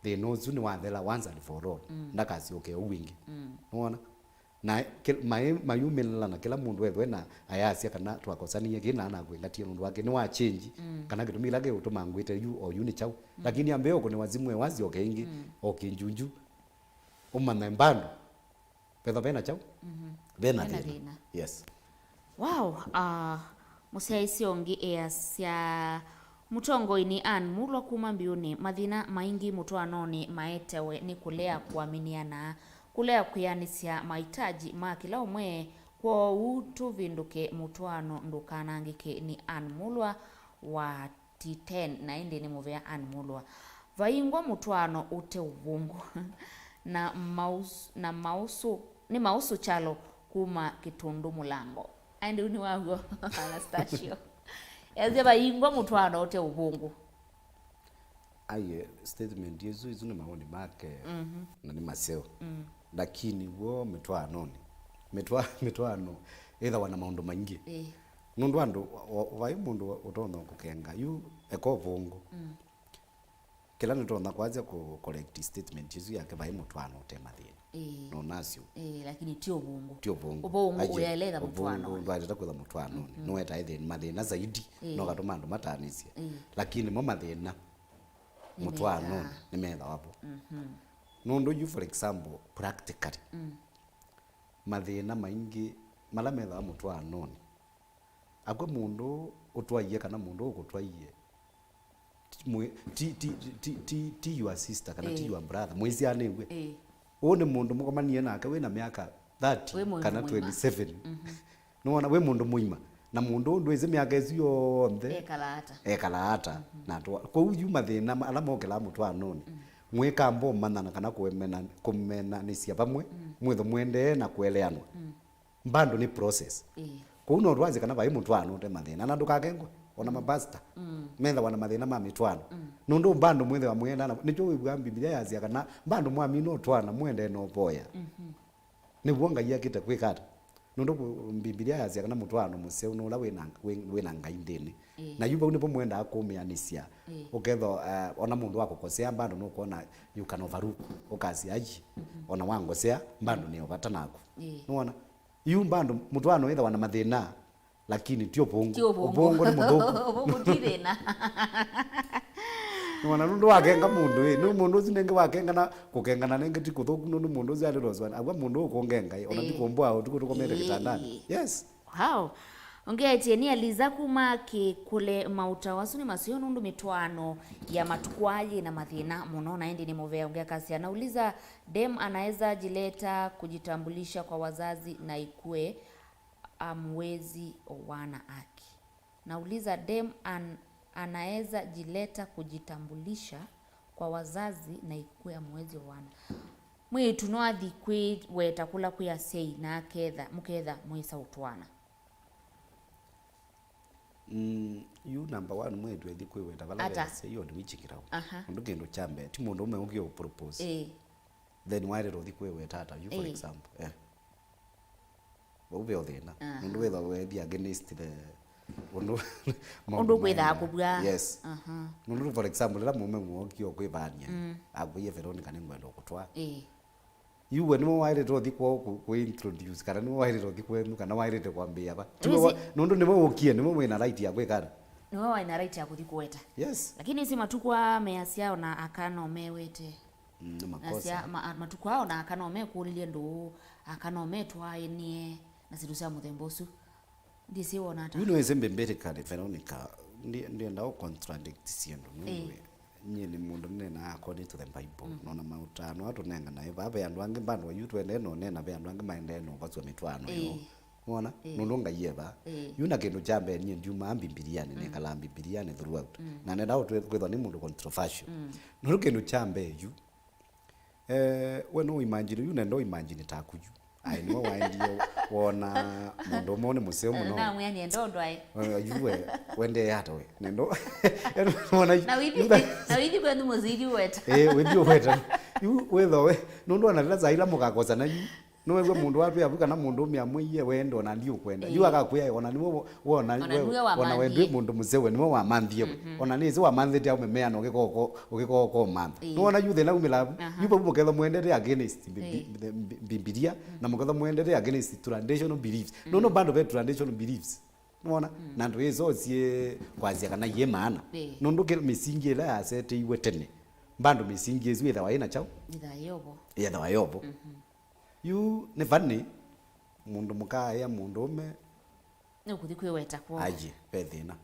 thĩna ũsu nĩwathela once and for all. Mm. Ndakasyoke ũu ĩngĩ. Mm. Nĩwona? Na kĩ- mai- mayumĩlĩla na kĩla mũndũ ethwe na ayasya kana twakosanie kĩ na nakwĩngatie nũndũ wake nĩwa change, mm, kana kĩtũmi kĩla kĩũtũma ngwĩte yu o yu nĩ kyaũ. Mm. Lakini ambĩe ũkũnĩwa simũ ewasyoke ĩngĩ, mm, o kĩnjunju. Ũmanya mbandũ. Vetha vena kyaũ? Mhm. Vena thĩna. Vena thĩna. Yes. Wow, ah, mũsyaĩĩsya ũngĩ easya, mũtongoi nĩ Ann Mulwa kuma Mbiũnĩ. Mathĩna maingĩ mũtwaanonĩ maetewe nĩ kũlea kũaminiana, kũlea kwĩanĩsya maitaji ma kĩla ũmwe. Kwoou tũvĩndũke mũtwaano ndũkanangĩke. Nĩ Ann Mulwa wa T ten, na ĩndĩ nĩ mũvea Ann Mulwa. Vaingwa mũtwaano ũte ũvũngũ. Na maũs-, na maũsũ, nĩ maũsũ kyalo kuma Kĩtũndũ Mũlango. Aende ũu nĩ waw'o, Anastacio. Esya vaingwa mũtwaano ũte ũvũngũ. Aye, statement ĩsu, ĩsu nĩ maoni make, mhm, na nĩ maseo. Mm. Lakini w'o mĩtwaanonĩ, mĩtwa-, mĩtwaano ĩthawa na maũndũ maingĩ. Ĩĩ. Nũndũ andũ, o-, o-, vai mũndũ ũtonya kũkenga, yu eka ũvũngũ. Mm. Kĩla nĩtonya kwasya kũ correct statement ĩsu yake, vai mũtwaano ũte mathĩna. Ĩĩ. Nonasyo. Ĩĩ, lakini ti ũvũngũ. Ti ũvũngũ. Ũvũngũ ũyaĩle ĩtha mũtwaanonĩ. Ũvũngũ ndwaĩlĩte kwĩtha mũtwaanonĩ. Mhm. Nũetae thĩna, mathĩna zaidi, ĩĩ, no katũma andũ mataanĩsye. Ĩĩ. Lakini mo mathĩna mũtwaanonĩ nĩmethaa. Nĩmethawa vo. Mhm. Nũndũ yu, for example, practically, mm, mathĩna maingĩ mala methawa mũtwaanonĩ, akw'a mũndũ ũtwaie kana mũndũ ũkũtwaie, ti mwĩ-, ti, ti, ti, ti, ti your sister kana ti, ĩĩ, your brother, mwĩsyaanĩw'e. Ĩĩ. Ũũ nĩ mũndũ mũkomanie nake wĩ na myaka thirty kana twenty-seven. Wĩ mũndũ mũima. Mhm. Nĩwona, wĩ mũndũ mũima. Na mũndũ ũũ ndwĩsĩ myaka ĩsu yonthe ekalaa ata. Ekalaa ata. Mhm. Na atwa-, kwoou yu mathĩna ma-, ala mokĩlaa mũtwaanonĩ, mm, mwĩkamba ũmanyana kana kũmena-, kũmenanĩsya vamwe, mm, mwĩthwe mũendee na kũeleanwa. Mm. Bado nĩ process. Ĩĩ. Kwoou no twaasye kana vai mũtwaano ũte mathĩna, na ndũkakengwe, ona mapasta, mm, methawa na mathĩna ma mĩtwaano. Mm. Nũndũ bado mwĩthĩwa mwĩendana, nĩkyo wĩw'aa Mbivilia yasya kana bado mwamina ũtwaana, mũendee na ũvoya. Mhm. Nĩw'o Ngai akĩte kwĩka ata? Nũndũ kũ-, Mbivilia yasya kana mũtwaano mũseo nĩ ũla wĩ na, wĩ, wĩ na Ngai nthĩnĩ. Ĩĩ. Na yu vau nĩvo mwendaa kũmĩanĩsya. Ĩĩ. Ũkethwa, eh, ona mũndũ wakũkosea, bado nũkwona you can overlook. Ũkasya, "Ai, mhm, ona wangosea, bado nĩ o vata naku." Ĩĩ. Nĩwona? Yu bado mũtwaano wĩthawa na mathĩna, lakini ti ũvũngũ. Ti ũvũngũ. Ũvũngũ nĩ mũthũku. Ũvũngũ ti thĩna. Nĩwona, nũndũ wakenga mũndũ, ĩ, nĩ mũndũ ũsu nenge wakengana, kũkengana nenge ti kũthũku, nũndũ mũndũ ũsu aliloswa, agwa mũndũ ũkũngenga, ĩ, ona, ĩĩ, ndikũmbũa ũtukũ tũkomete, ĩĩ, kĩtandanĩ. Yes. Wow. Ongeetie nĩ Eliza kuma Kĩkũle. Maũtao asu nĩ maseo nũndũ mĩtwaano ya matukũ aa yĩ na mathĩna mũno, na ĩndĩ nĩ mũvea ũngĩ akasya, nauliza, dem anaweza jileta kujitambulisha kwa wazazi na ikue amwezi owana aki? Nauliza, dem an-, anaweza jileta kujitambulisha kwa wazazi na ikue amwezi owana? Mwĩĩtu no athi kwĩweta kũla kwĩ asyai na aketha, mũketha mwĩsa ũtwaana? Mm, yu number one, mwĩĩtu ethi kwĩweta vala ve asyai, ata? Ata? Ũndũ wĩchĩkĩlawa. Aha. Ũndũ kĩndũ kya mbee, ti mũndũũme ũngĩ ũpropose. Ĩĩ. Then waĩlĩte ũthi kwĩweta ata, yu, for, ĩĩ, example, eh. Vau ve o thĩna. Aha. Nũndũ wĩtha wethi against the, ũndũ, maũndũ ũndũ kwĩthaa maendaa kũvw'a. Yes. Aha. Nũndũ, for example, ĩla mũũme mũokie ũkwĩvania, mm, akwĩie, "Veronica, nĩngwenda ũkũtwaa." Ĩĩ. Yu we nĩwe waĩlĩte ũthi kwoo kũ, kũ introduce, kana nĩwe waĩlĩte ũthi kwenyu, kana waĩlĩte kwambĩĩa va? Tiwe wa, nũndũ nĩwe wũkie, nĩwe wĩ na right ya kwĩka ata? Nĩwe waĩ na right ya kũthi kũweta. Yes. Lakini ĩsĩ matukũ aa measya ona aka no mewete. Mm, nĩ makosa. Nasya, ma-, matukũ aa ona aka no mekũlĩlye ndũũ, aka no metwaĩnie na syĩndũ sya mũthemba ũsu. Ndĩsĩ wona ata? Yu nĩwĩsĩ, mbĩmbĩlĩkalĩ, Veronica, ndi-, ndienda ũ contradict syĩndũ, nũndũ, ĩĩ, we, nyie nĩ mũndũ nĩneenaa according to the Bible. Mhm. Nona maũtano atũnenganae vaa, ve andũ angĩ bado yu tũendee na ũneena, ve andũ angĩ maendee na ũvasya mĩtwaano, ĩĩ, yoo. Wona? Ĩĩ. Nũndũ Ngai e vaa. Ĩĩ. Yu na kĩndũ kya mbee, nyie ndiumaa Mbimbilianĩ, mm, nekalaa Mbimbilianĩ throughout. Mm. Na nenda ũtwe-, kwĩthwa nĩ mũndũ controversial. Mm. Nũndũ kĩndũ kya mbee yu, Eh, we no imagine, yu nenda imagine taku yu. Ai, nĩwe waendie wona mũndũ ũmwe nĩ mũseo mũno. Namwĩa nĩenda ũndũ aĩ. Eh, yu we, wendee ata we? Nendo, wona yu, na withi, yu tha- na withi kwenu mũsili weta. Eh, withi weta. Yu wetho we, nũndũ ona lila saa ila mũkakosana yu, nĩwew'a mũndũ watwĩa vu kana mũndũ ũmwe amwĩie, "We ndo na ndiũkwenda." Yu, eh, akakwĩa, "Ona nĩwe wo-, wona, ona we, nĩwe ona we wamanthiie. Ndwĩ mũndũ mũseo, nĩwe wamanthie we." Mhm. Ona nĩsĩ wamanthĩte aume meana ũkĩkoko, ũkĩkoko ũmantha. Ĩĩ. Nĩwona yu thĩna umĩla vu? Aha. Yu vau mũkethwa mũendete against Mbi-, Mbi-, Ĩĩ. Mbi-, Mbi-, Mbibilia, mm, na mũkethwa mũendete against traditional beliefs. Mm. Nũndũ bado ve traditional beliefs. Nĩwona? Mm. Na ndwĩsosie kwasya kana yĩ maana. Ĩĩ. Nũndũ kĩ-, mĩsingi ĩla yaseteiwe tene, bado mĩsingi ĩsu ĩthawa ĩna kyaũ? Ĩthawa yovo. Ĩthawa yovo. Mhm. Yu nĩ funny, mũndũ mũka aĩa mũndũũme. Nũkũthi kwĩweta kwoo. Aye, ve thĩna.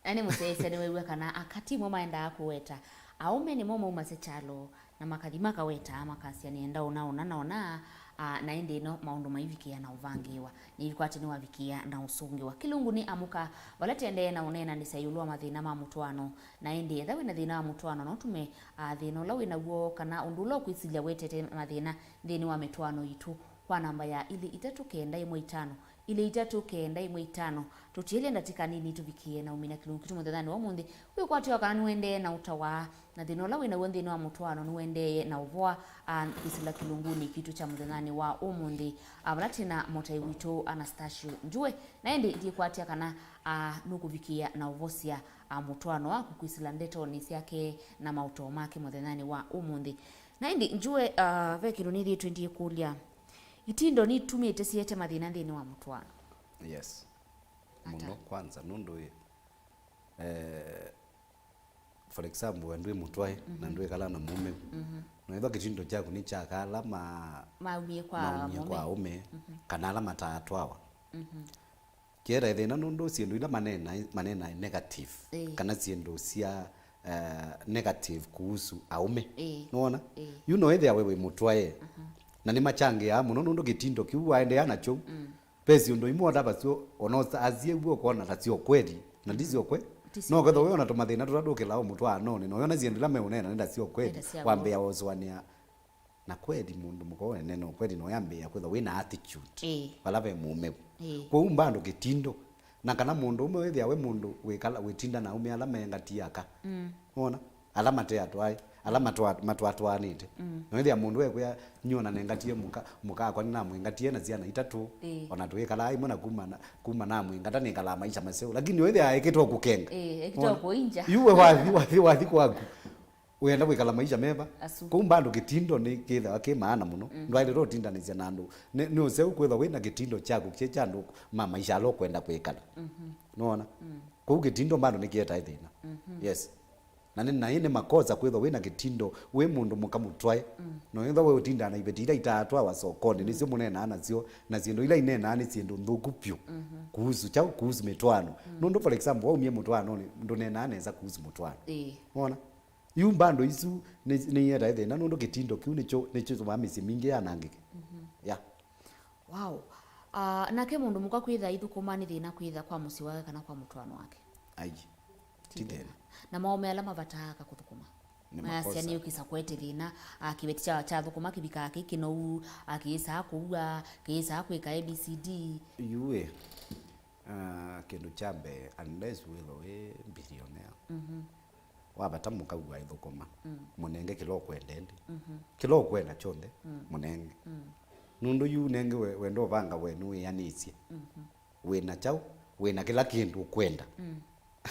Na nĩ mũsyaĩĩsya nĩwew'a kana aka ti mo maendaa kũweta. Aũme nĩmo maumasya kyalo na makathi makawetaa, makasya, "Nĩenda ũna, ũna na ũna, Ah, na ĩndĩ ĩno maũndũ maivikĩa na ũvangĩĩwa, nĩikwatĩ nĩwavikĩa na ũsũngĩwa. Kĩlungu nĩ amũka, vala tendee na ũneenanĩsya ĩũlũ wa mathĩna ma mũtwaano. Na ĩndĩ ethĩwa wĩ na thĩna wa mũtwaano, no ũtume, ah, thĩna ũla wĩ naw'o kana ũndũ ũla ũkwĩsilya wetete mathĩna nthĩnĩ wa mĩtwaano yitũ kwa namba ya ilĩ itatũ kenda ĩmwe itano, ilĩ itatũ kenda ĩmwe itano. Tũtielye ndatĩka nini tũvikĩe na ũmina kĩlungu kitũ mũthenyanĩ wa ũmũnthĩ. Wĩkwatĩwa kana nĩwendee na ũtawa na thĩna ũla wĩ naw'o nthĩnĩ wa mũtwaano nĩwendeeye na ũvoa, a, kwĩsĩla kĩlungunĩ kitũ kya mũthenyanĩ wa ũmũnthĩ, a, vala twĩ na mũtai witũ Anastasio Njue. Na ĩndĩ ndikwatya kana, a, nũkũvikĩa na ũvosya, a, mũtwaano waku kwĩsĩla ndetonĩ syake na maũtoo make mũthenyanĩ wa ũmũnthĩ. Na ĩndĩ Njue, a, ve kĩndũ nĩthĩĩtwe ndiĩkũlya. Itindo nitumĩte siete mathĩna nthĩnĩ wa mũtwaano? Yes. Ata? Mũno kwanza, nũndũ ĩ, eh, for example, we ndwĩ mũtwae na ndwĩkala na mũũme. Noĩthwa kĩtindo kyaku nĩ kya ala ma maumie kwa maumie kwa mũme. Aũme, kana ala mataatwawa. Kĩetae thĩna nũndũ syĩndũ ila manena, manena negative, ĩĩ, kana syĩndũ sya, eh, negative kuhusu aũme. Ĩĩ. Nĩwona? Ĩĩ. Yu noĩthĩa we wĩ mũtwae. Na nĩmachangĩaa mũno nũndũ kĩtindo kĩu waendeea nakyo. Ve syĩndũ imwe ũtavasyo, ona asyai w'o ũkona ta syo kweli, na ti syo kweli. Ti syo kweli. No ũkethwa wĩona tũmathĩna tũla tũkĩlaa o mũtwaanonĩ, na ũyona syĩndũ ila meũneena nĩ ta syo kweli, nĩ ta sya wambĩĩa ũsũanĩa, na kweli mũndũ mũka ũnena ũkweli, na ũyambĩĩa kwĩthwa wĩ na attitude, ĩĩ, vala ve mũũme. Ĩĩ. Kwoou mbandũ kĩtindo, na kana mũndũ ũmwe wĩthĩa we mũndũ wĩkala, wĩtinda na aũme ala mengatie aka. Wona? Ala mate atwae, ala matwa-, matwatwaanĩte. Na wĩthĩa mũndũ ekwĩa, "Nyuo na nengatie mũka, mũka akwa nĩnamwĩngatie na syana itatũ, ĩĩ, ona twĩkalaa ĩmwe na kuma na, kuma namwĩngata nĩkalaa maisha maseo." Lakini wĩthĩa ekĩtwe kũkenga. Ĩĩ, ekĩtwe kũinja. Yu we wathi, wathi, wathi kwaku. Wĩenda kwĩkala maisha meva? Asu. Kũu mbandũ kĩtindo nĩ kĩthawa kĩ maana mũno. Ndwaĩlĩtwe ũtindanĩsya na andũ. Nĩ, nĩ ũseo kwĩthwa wĩ na kĩtindo kyaku kye kya andũ ma maisha ala ũkwenda kwĩkala. Nĩwona? Kũu kĩtindo mbandũ nĩkĩetae thĩna. Yes. Na nĩ, na ĩ nĩ makosa kwĩthwa wĩ na kĩtindo, wĩ mũndũ mũka mũtwae. Na wĩthwa we ũtindaa na iveti ila itaatwawa sokonĩ, nĩsyo mũneenaa nasyo, na syĩndũ ila ineenaa nĩ syĩndũ nthũku vyũ. Kuhusu kyaũ? Kuhusu mĩtwaano. Nũndũ, for example, waumie mũtwaanonĩ, ndũneenaa nesa kuhusu mũtwaano. Ĩĩ. Wona? Yu mbandũ isu nĩ, nĩietae thĩna, nũndũ kĩtindo kĩu nĩkyo, nĩkyo kĩtumaa mĩsyĩ mingĩ yanangĩke. Yeah. Wow. Ah, nake mũndũ mũka kwĩtha aithũkũma nĩ thĩna kwĩtha kwa mũsyĩ wake kana kwa mũtwaano wake? Ai. Ti thĩna. Na maũme ala mavataa aka kũthũkũma. Nĩ makosa. Mayasya nĩ ũkĩsa kwete thĩna, a, kĩveti kya, kya thũkũma kĩvikaa kĩ kĩnou, a, kĩĩsaa kũua, kĩĩsaa kwĩka A B C D. Yu ĩ, ah, kĩndũ kya mbee, unless wĩthwa wĩ billionaire, wavata mũka ũu aithũkũma, mũnenge kĩla ũkwenda ĩndĩ. Kĩla ũkwenda kyonthe, mũnenge. Nũndũ yu nenge we, wenda ũvanga we nĩwĩanĩsye. Wĩna kyaũ? Wĩna kĩla kĩndũ ũkwenda.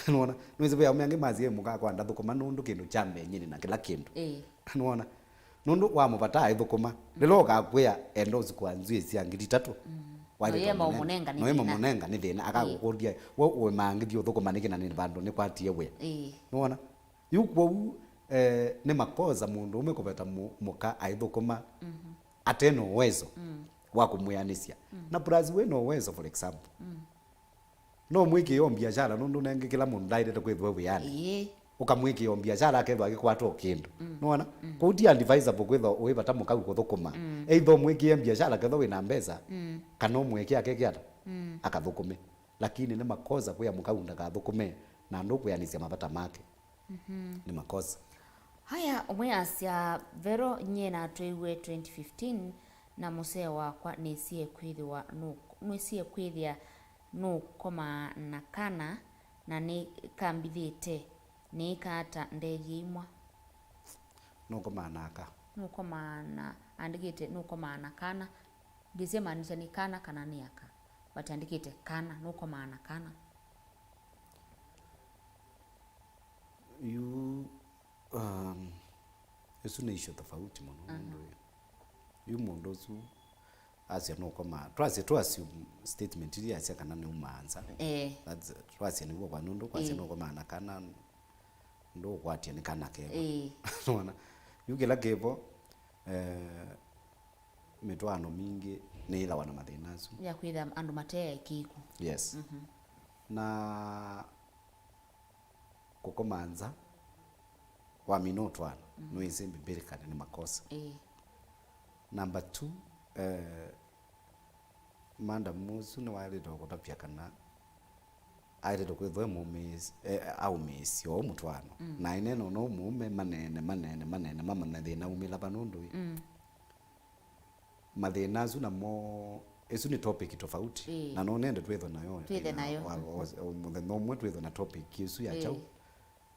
Nĩwona? Nĩwĩsĩ ve aũme angĩ masye mũka akwa ndathũkũma nũndũ kĩndũ kya mbee nyie nĩ na kĩla kĩndũ. Ĩĩ. Nĩwona? Nũndũ wamũvataa aithũkũma. Lĩla ũkakwĩa enda ũsukũa nzw'ĩ sya ngili itatũ. Waĩlĩtwe mũnenga. Noyema ũmũnenga nĩ thĩna. Ĩĩ. Akakũkũlya, we ũĩmaa ngĩthi ũthũkũma nĩkĩ na nĩ vandũ nĩkwatie wĩa? Ĩĩ. Nĩwona? Yu kwoou, eh, nĩ makosa mũndũ ũmwe kũveta mũ-, mũka aithũkũma ate na uwezo wa kũmwĩanĩsya. Na plus wĩ na uwezo, for example, no mwĩkĩe o biashara nũndũ nenge kĩla mũndũ ndaĩlĩte kwĩthĩwa wĩanĩ. Ĩĩ. Ũkamwĩkĩe o biashara akethwa akĩkwata o kĩndũ. Nĩwona? Kwoou ti advisable kwĩthwa ũĩ vata mũkau kũthũkũma. Either ũmwĩkĩe biashara kethwa wĩ na mbesa, kana ũmwĩkĩe akeke ata? Akathũkũme. Lakini nĩ makosa kwĩa mũkau ndakathũkũme na ndũkwĩanĩsya mavata make. Nĩ makosa. Haya, ũmwe asya, Vero, nyie natwĩiwe twenty fifteen na mũsee wakwa nĩsie kwĩthĩwa nũ-, nĩsie kwĩthĩa nũkomaa na kana na nĩkambithĩte, nĩĩka ata ndethye imwa? Nũkomaa na aka? Nũkomaa na, andĩkĩte nũkomaa na kana. Ndĩsĩ maanisha nĩ kana kana nĩ aka. But andĩkĩte kana, nũkomaa na kana. Yu, um, ĩsu nĩ issue tofauti mũno. Aha. Nũndũ yu mũndũ ũsu asya nũkomaa, twasya tu assume statement iria asya kana nĩumaa nza. Eh. That's, twasya nĩw'o kwa nũndũ kwasya, eh, nũkomaa na kana ndũkwatya nĩ kana kevo. Eh. Nona? Yu kĩla kĩvo, eh, mĩtwaano mingĩ nĩyĩthawa na mathĩna asu. Ya kwĩtha andũ mate ekĩku. Yes. Mhm. Na kũkoma nza, wamina ũtwaano, mm, nĩwĩsĩ biblically nĩ makosa. Ĩĩ. Number two, Eh, madam ũsu nĩwaĩlĩte kũtavya kana aĩlĩte kwĩthwa e mũmĩĩs-, e, aumĩĩsye o mũtwaano. Mm. Na ĩneena ũna mũũme maneene, maneene, maneene, mamanya thĩna umĩla va nũndũ ĩ. Mm. Mathĩna asu namo, ĩsu nĩ topic tofauti. Ĩĩ. Na no nende twĩthwe nayo. Twĩthe nayo. Wa, wa, wa, mũthenya ũmwe twĩthwe na topic ĩsu ya kyaũ. Ĩĩ.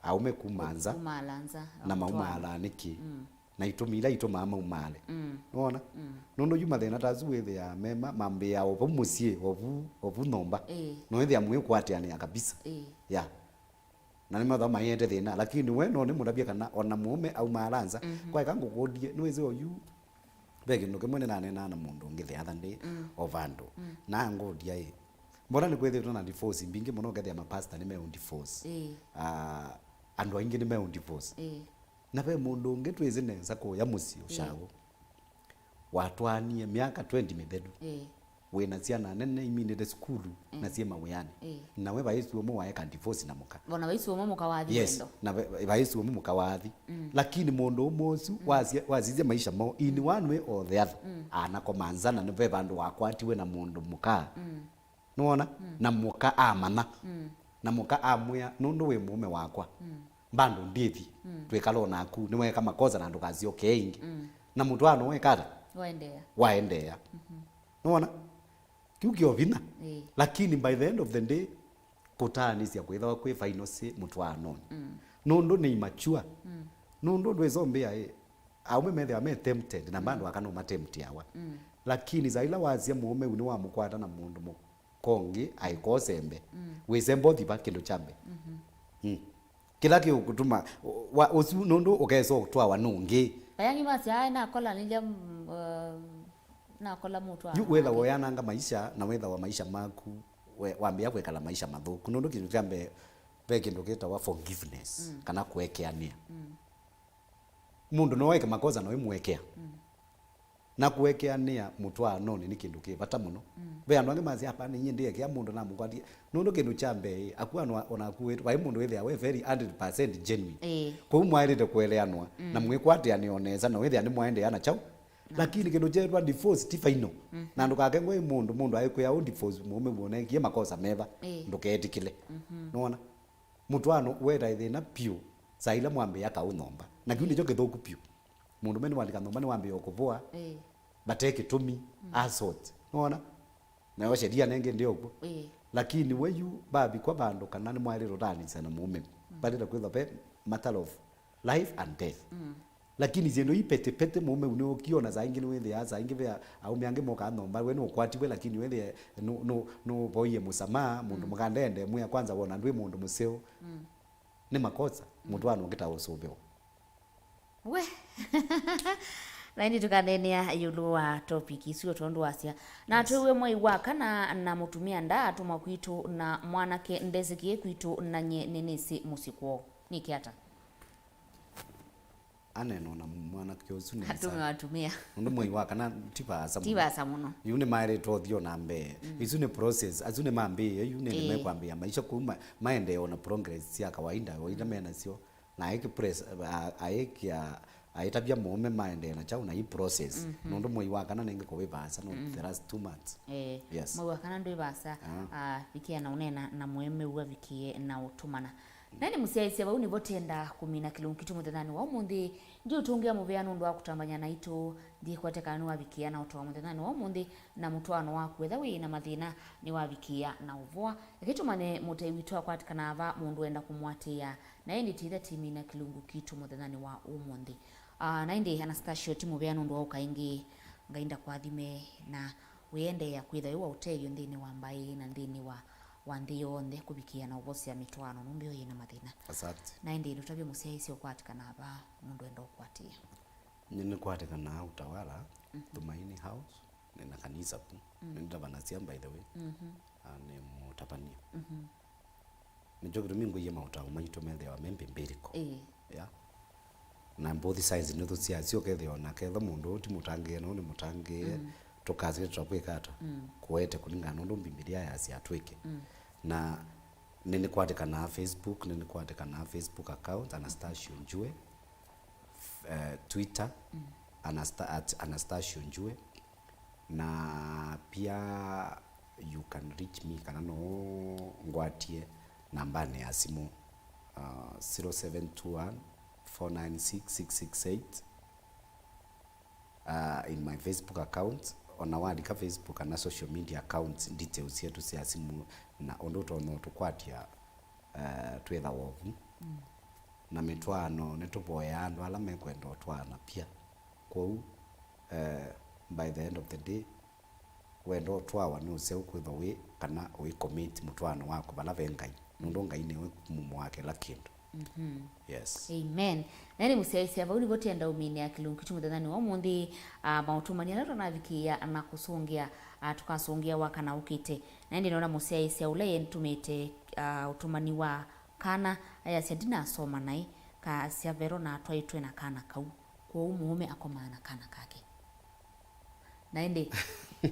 Aũme kumaa nza. Kumaala nza, na maumaalaa nĩkĩ? Mm. Na itũmi ila itumaa maumaale. Mm. Nĩwona? Mm. Nũndũ yu mathĩna ta asu wĩthĩaa mema, mambĩĩa o vau mũsyĩ, o vu, o vu nyũmba. Ĩĩ. No wĩthĩa mwĩkwatĩanĩa kabisa. Ĩĩ. Ya. Na nĩmethwa maiete thĩna, lakini we no nĩmũtavye kana ona mũũme aumaala nza. Mhm. Kwaeka ngũkũlye, nĩwĩsĩ oyu, ve kĩndũ kĩmwe nĩnaneenaa na mũndũ ũngĩ the other day, mm, o vandũ. Mm. Na angũlya ĩ, mbona nĩkwĩthĩtwe na divorce mbingĩ mũno, ũkethĩa mapasta nĩmeũ divorce. Ĩĩ. Ah, andũ aingĩ nĩmeũ divorce. Ĩĩ. Na ve mũndũ ũngĩ twĩsĩ nesa kũya mũsyĩ, ĩĩ, ũshago. Watwaanie myaka twenty mĩthelu. Ĩĩ. Wĩna syana nene iminĩte sukulu, ĩĩ, na syĩ mawĩanĩ. Ĩĩ. Na we vaĩsu ũmwe waeka divorce na mũka. Ona vaĩsu ũmwe mũka wathi. Yes, wendo. Na ve-, vaĩsu ũmwe mũka wathi. Mm. Lakini mũndũ ũmwe ũsu, mm, wasya-, wasisya maisha moo in, mm, one way or the other. Mm. Anakoma nza na ve vandũ wakwatiwe na mũndũ mũka. Mm. Nĩwona? Mm. Na mũka amanya. Mm. Na mũka amwĩa, "Nũndũ wĩ mũũme wakwa, mm, mbandũ ndĩthi, mm, twĩkala o naku, nĩweeka makosa na ndũkasyoke ĩngĩ." Mm. Na mũtwaano weka ata? Waendeea. Waendeea. Mhm. Nĩwona? Kĩu kĩo vinya. Ĩĩ. Lakini by the end of the day, kũtaanĩsya kwĩthawa kwĩ final say mũtwaanonĩ. Mm. Nũndũ nĩ immature. Mm. Nũndũ ndwĩsombĩa ĩ, aũme methĩawa me tempted, na, mm, bado aka no matemptiawa. Mm. Lakini saa ila wasya mũũme ũu nĩwamũkwata na mũndũ mũ-, kongi aĩka ũsembe. Mm. Wĩsembe ũthi va kĩndũ kya mbee. Mhm. Mm. Kĩla kĩũkũtuma wa-, ũsu nũndũ ũkesa ũtwawa nũngĩ. Ayangi masya, "Ai, nakolanĩlya, mm, uh, nakola mũtwaano." Yu wĩtha wake woyananga maisha, na wĩtha wa maisha maku, we, wambĩa kwĩkala maisha mathũku. Nũndũ kĩndũ kya mbee, ve kĩndũ kĩtawa forgiveness, mm, kana kũekeanĩa. Mm. Mũndũ no eke makosa na ũimũekea. Mm. Na kũekeanĩa mũtwaanonĩ nĩ kĩndũ kĩ vata mũno. Mm. Ve andũ angĩ masya, "Hapana, inyie ndĩekea mũndũ namũkwatie." Nũndũ kĩndũ kya mbee, aku ano-, onaku wĩtũ, vai mũndũ wĩthĩa we very hundred percent genuine. Ĩĩ. Kwoou mwaĩlĩte kũeleanwa, mm, na mwĩkwatĩanĩa o nesa, na wĩthĩa nĩmwaendeea na kyaũ. Na. Lakini kĩndũ kyeetwa divorce ti final. Mhm. Na ndũkakengwe ĩ mũndũ, mũndũ aikwĩa ũ divorce, mũũme w'o neekie makosa meva, ĩĩ, ndũketĩkĩle. Mhm. Nũona? Mũtwaano weta ĩthĩna piũ saa ila mwambĩĩa kaũ nyũmba. Na kĩu nĩkyo kĩthũku piũ. Mũndũ me nĩwalika nyũmba nĩwambĩĩa kũvũa, ĩĩ, vate kĩtumi, mm, assault. Nũona? Nayo sheria nengĩ ndĩ ũkw'o. Ĩĩ. Lakini we yu vavikwa vandũ kana nĩmwaĩlĩte ũtaanĩsya na mũũme. Mm. Valĩte kwĩthwa ve matter of life and death. Mm. Lakini syĩndũ ii petepete mũũme ũu nĩũkiona saa ingĩ nĩwĩthĩaa, saa ingĩ ve aũme angĩ mokaa nyũmba, we nũkwatiwe, lakini wĩthĩe nũ-, nũ-, nũvoie mũsamaa, mũndũ, mm, mũka ndende mwĩa kwanza wona ndwĩ mũndũ mũseo. Mm. Nĩ makosa, mm, mũtwaano ũngĩ ta ũsũvĩwa. We. Na ĩndĩ tũkaneenea ĩũlũ wa topic isu o tondũ wasya. Na, yes, twĩw'e mwei wa kana na mũtumĩa nda atũmwa kwitũ na mwanake ndesĩkĩe kwitũ na nye nĩnĩsĩ mũsyĩ kwoo. Nĩke ata? Aneenwa na mwanake ũsu nesa. Atũme watumĩa. Nũndũ mwei wa kana ti vaasa mũno. Ti vaasa mũno. Yu nĩmaĩlĩtwe ũthi o na mbee. Mm. Isu nĩ process. Asu nĩmambĩĩe, yu nĩ, ĩĩ, nĩmekwambĩĩa maisha kũu ma-, maendee o na progress sya kawaida, o ila, mm, menasyo. Na aĩki press, a-, aĩkĩa, aĩtavya mũũme maendee na kyaũ na i process. Mhm. Nũndũ mwei wa kana nengĩ kũwĩ vaasa, no, mm, the last two months. Eh, yes. Mwei wa kana ndwĩ vaasa, ah, ah, vikĩa na ũneena na mũemeu avikĩe na ũtũmana. Na nĩ mũsyaĩĩsya vau nĩvo tenda kũmina kĩlungu kitũ mũthenyanĩ wa ũmũnthĩ. Ndiũtũngĩa mũvea nũndũ wa kũtambany'a naitũ. Ndikwate kana nĩwavikĩa na ũtũa mũthenyanĩ wa ũmũnthĩ, na mũtwaano waku, etha wĩ na mathĩna, nĩwavikĩa na ũvoa. Eke tũmanye mũtai witũ akwatĩkana va mũndũ wenda kũmũatĩĩa. Na ĩndĩ titha timina kĩlungu kitũ mũthenyanĩ wa ũmũnthĩ. Ah, na ĩndĩ Anastasio ti mũvea nũndũ wa ũka ĩngĩ. Ngai ndakũathime na wĩendeea kwĩtha wĩ wa ũtethyo nthĩnĩ wa mbaĩ na nthĩnĩ wa, wa nthĩ yonthe kũvikĩa na ũvosya mĩtwaano nũndũ yo yĩna mathĩna. Asante. Na ĩndĩ ndũtavye mũsyaĩĩsya ũkwatĩkana va mũndũ enda ũkwatĩĩa. Nĩnĩkwatĩkanaa Utawala, mhm, Tumaini House, nĩna kanisa ku. Mm. Nĩnĩtavanasya, by the way. Mhm. Ah, nĩ mũtavany'a. Mhm. Nĩkyo kĩtumi ngwĩie maũtao maitũ methĩawa me biblical. Ĩĩ. Yeah. Na both sides nĩtũsiasya ũkethĩa ona ketha mũndũ ũũ ti mũtangĩĩe na ũũ nĩ mũtangĩĩe, mm, tũkasya tũtakwĩka ata? Mm. Kũete kũlingana na ũndũ Mbivilia yasya twĩke. Mm. Na nĩnĩkwatĩkanaa Facebook, nĩnĩkwatĩkanaa Facebook account, Anastasio Njue, eh, Twitter, mm, Anasta-, at Anastasio Njue. Na pia you can reach me, kana no ngwatie nambanĩ ya simũ, uh, zero seven two one four nine six six six eight. Uh, in my Facebook account, ona walika Facebook kana social media accounts, details syetu sya simũ na ũndũ ũtonya ũtũkwatya, uh, twĩthawa ovu. Na mĩtwaano, nĩtũvoyaa andũ ala mekwenda ũtwaana pia. Kwoou, uh, by the end of the day, wenda ũtwawa nĩ ũseo kwĩthwa wĩ kana ũicommit mũtwaano waku vala ve Ngai, nũndũ Ngai nĩwe mumo wa kĩla kĩndũ. Yes. Amen. Na ĩndĩ mũsyaĩĩsya, vau nĩvo tũenda ũminĩa kĩlungu kĩtu mũthenyanĩ wa ũmũnthĩ, ah, maũtũmani ala tũnavikĩĩa na kũsũngĩa, ah, tũkasũngĩa wakana ũkĩte. Na ĩndĩ nona mũsyaĩĩsya ũla yĩtũmĩte, ah, ũtũmani wa kana, ayasya, "Ndinasoma naĩ, kaasya Vero na atwaĩtwe na kana kau." Kwoou mũũme akomaa na kana kake. Na ĩndĩ,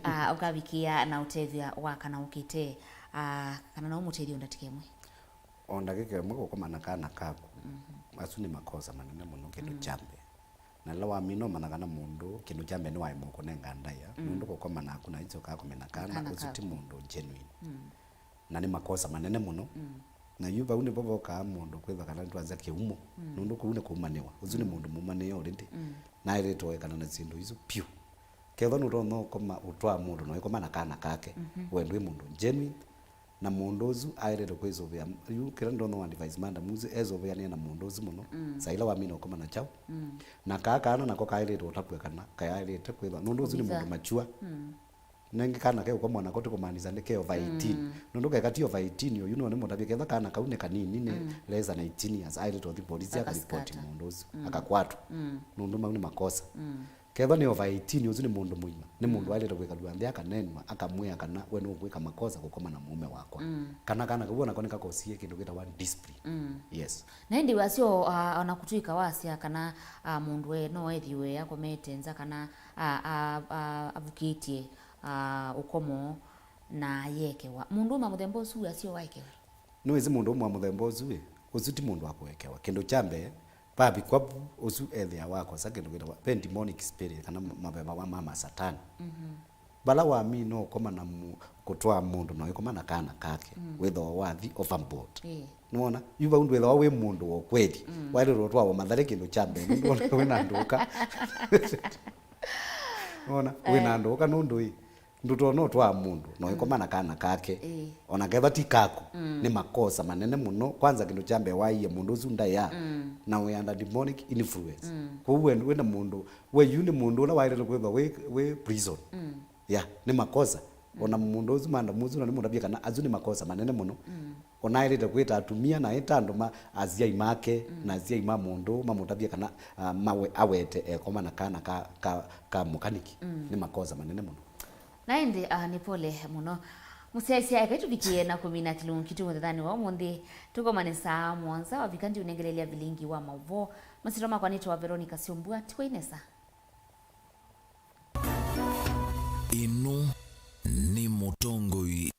ah, ũkavikĩa na ũtethya wa kana ũkĩte, ah, kana no mũtethye o ndatĩka ĩmwe? O ndatĩka ĩmwe kũkoma na kana kaku. Asu nĩ makosa manene mũno, kĩndũ kya mbee. Na ĩla wamina ũmanya kana mũndũ, kĩndũ kya mbee nĩwaema kũnenga ndaĩa, nũndũ kũkoma naku na ĩtyo ũkakomena kana, kana ũsu ti kaku. Mũndũ genuine. Na nĩ makosa manene mũno. Na yu vau nĩvo vokaa mũndũ kwĩthwa kana nĩtwanza kĩumo, nũndũ kũu nĩ kũmanĩwa. Ũsu nĩ mũndũ mũmanĩe already. Na aĩlĩte ũekana na syĩndũ isu piũ. Kethwa nũtonya ũkoma ũtwaa mũndũ na ũikoma na kana kake, we ndwĩ mũndũ genuine, na mũndũ ũsu aĩlĩte kwĩsũvĩa. Yu kĩla ndonya wa advice madam ũsu esũvĩanĩe na mũndũ ũsu mũno. Saa ila wamina ũkoma na kyaũ. Na kaa kana nako kaĩlĩte ũtavw'a kana kayaĩlĩte kwĩthwa, nũndũ ũsu nĩ mũndũ mature. Nengĩ kana ke ũkomwa nako tũkũmaanisya nĩ ke over eighteen. Nũndũ keka ti over eighteen, oyu nĩwe nĩmũtavye ketha kana kau nĩ kanini, nĩ less than eighteen years, aĩlĩte ũthi polisi akaripoti mũndũ ũsu, akakwatwa. Nũndũ mau nĩ makosa. Kethwa nĩ over eighteen, ũsu nĩ mũndũ mũima, nĩ mũndũ aĩlĩte kwĩkalw'a nthĩ akanenwa, akamwĩa kana we nũkwĩka makosa kũkoma na mũũme wakwa. Kana kana kau onako nĩkakosie kĩndũ kĩtawa discipline. Yes. Na ĩndĩ wasyo, ah, ona kũtw'ĩka wasya kana, ah, mũndũ e no ethiwe akomete nza kana, ah, ah, ah, avukĩtye, ah, ũkomo na ayekewa. Mũndũ ũma mũthemba ũsu wasyo waekewe? Nĩwĩsĩ mũndũ ũmwe wa mũthemba ũsu ĩ, ũsu ti mũndũ wa kũekewa. Kĩndũ kya mbee, vavikwa vu, ũsu ethĩawa akosa kĩndũ kĩtawa, ve demonic spirit, kana ma- maveva wa mama satani. Vala wamina ũkoma na mu- kũtwaa mũndũ na ũikoma na kana kake, wĩthĩwa wathi overboard. Ĩĩ. Nĩwona? Yu vau ndwĩthĩwa wĩ mũndũ wa ũkweli. Waĩlĩte ũtwawa matharĩ kĩndũ kya mbee, nũndũ wona wĩna ndũka. Nĩwona? Wĩna ndũka nũndũ ĩ, ndũtonya ũtwaa mũndũ na ũikoma na kana kake. Ĩĩ. Ona kethwa ti kaku, nĩ makosa manene mũno. Kwanza kĩndũ kya mbee waie mũndũ ũsu ndaĩa, na wĩ under demonic influence. Kwoou we wĩna mũndũ, we yu nĩ mũndũ ũla waĩlĩte kwĩthwa wĩ, wĩ prison. Ya, nĩ makosa. Ona mũndũ ũsu, madam ũsu, na nĩmũtavye kana asu nĩ makosa manene mũno. Ona aĩlĩte kwĩta atumia na ĩta andũ ma asyai make na asyai ma mũndũ mamũtavye kana, ah, mawe, awete ekoma na kana ka, ka, ka mũkaniki. Nĩ makosa manene mũno. Na ĩndĩ, ah, nĩ pole mũno. Mũsyaĩĩsya, eka tũvikĩe na kũmina kĩlungu kitũ mũthenyanĩ wa ũmũnthĩ. Tũkomane saa mũonza wavika, ndiũnengelelya vilingi wa maũvoo. Masyĩtwa makwa nĩtawa Veronica Syombua, tikwai nesa. Ĩno nĩ Mũtongoi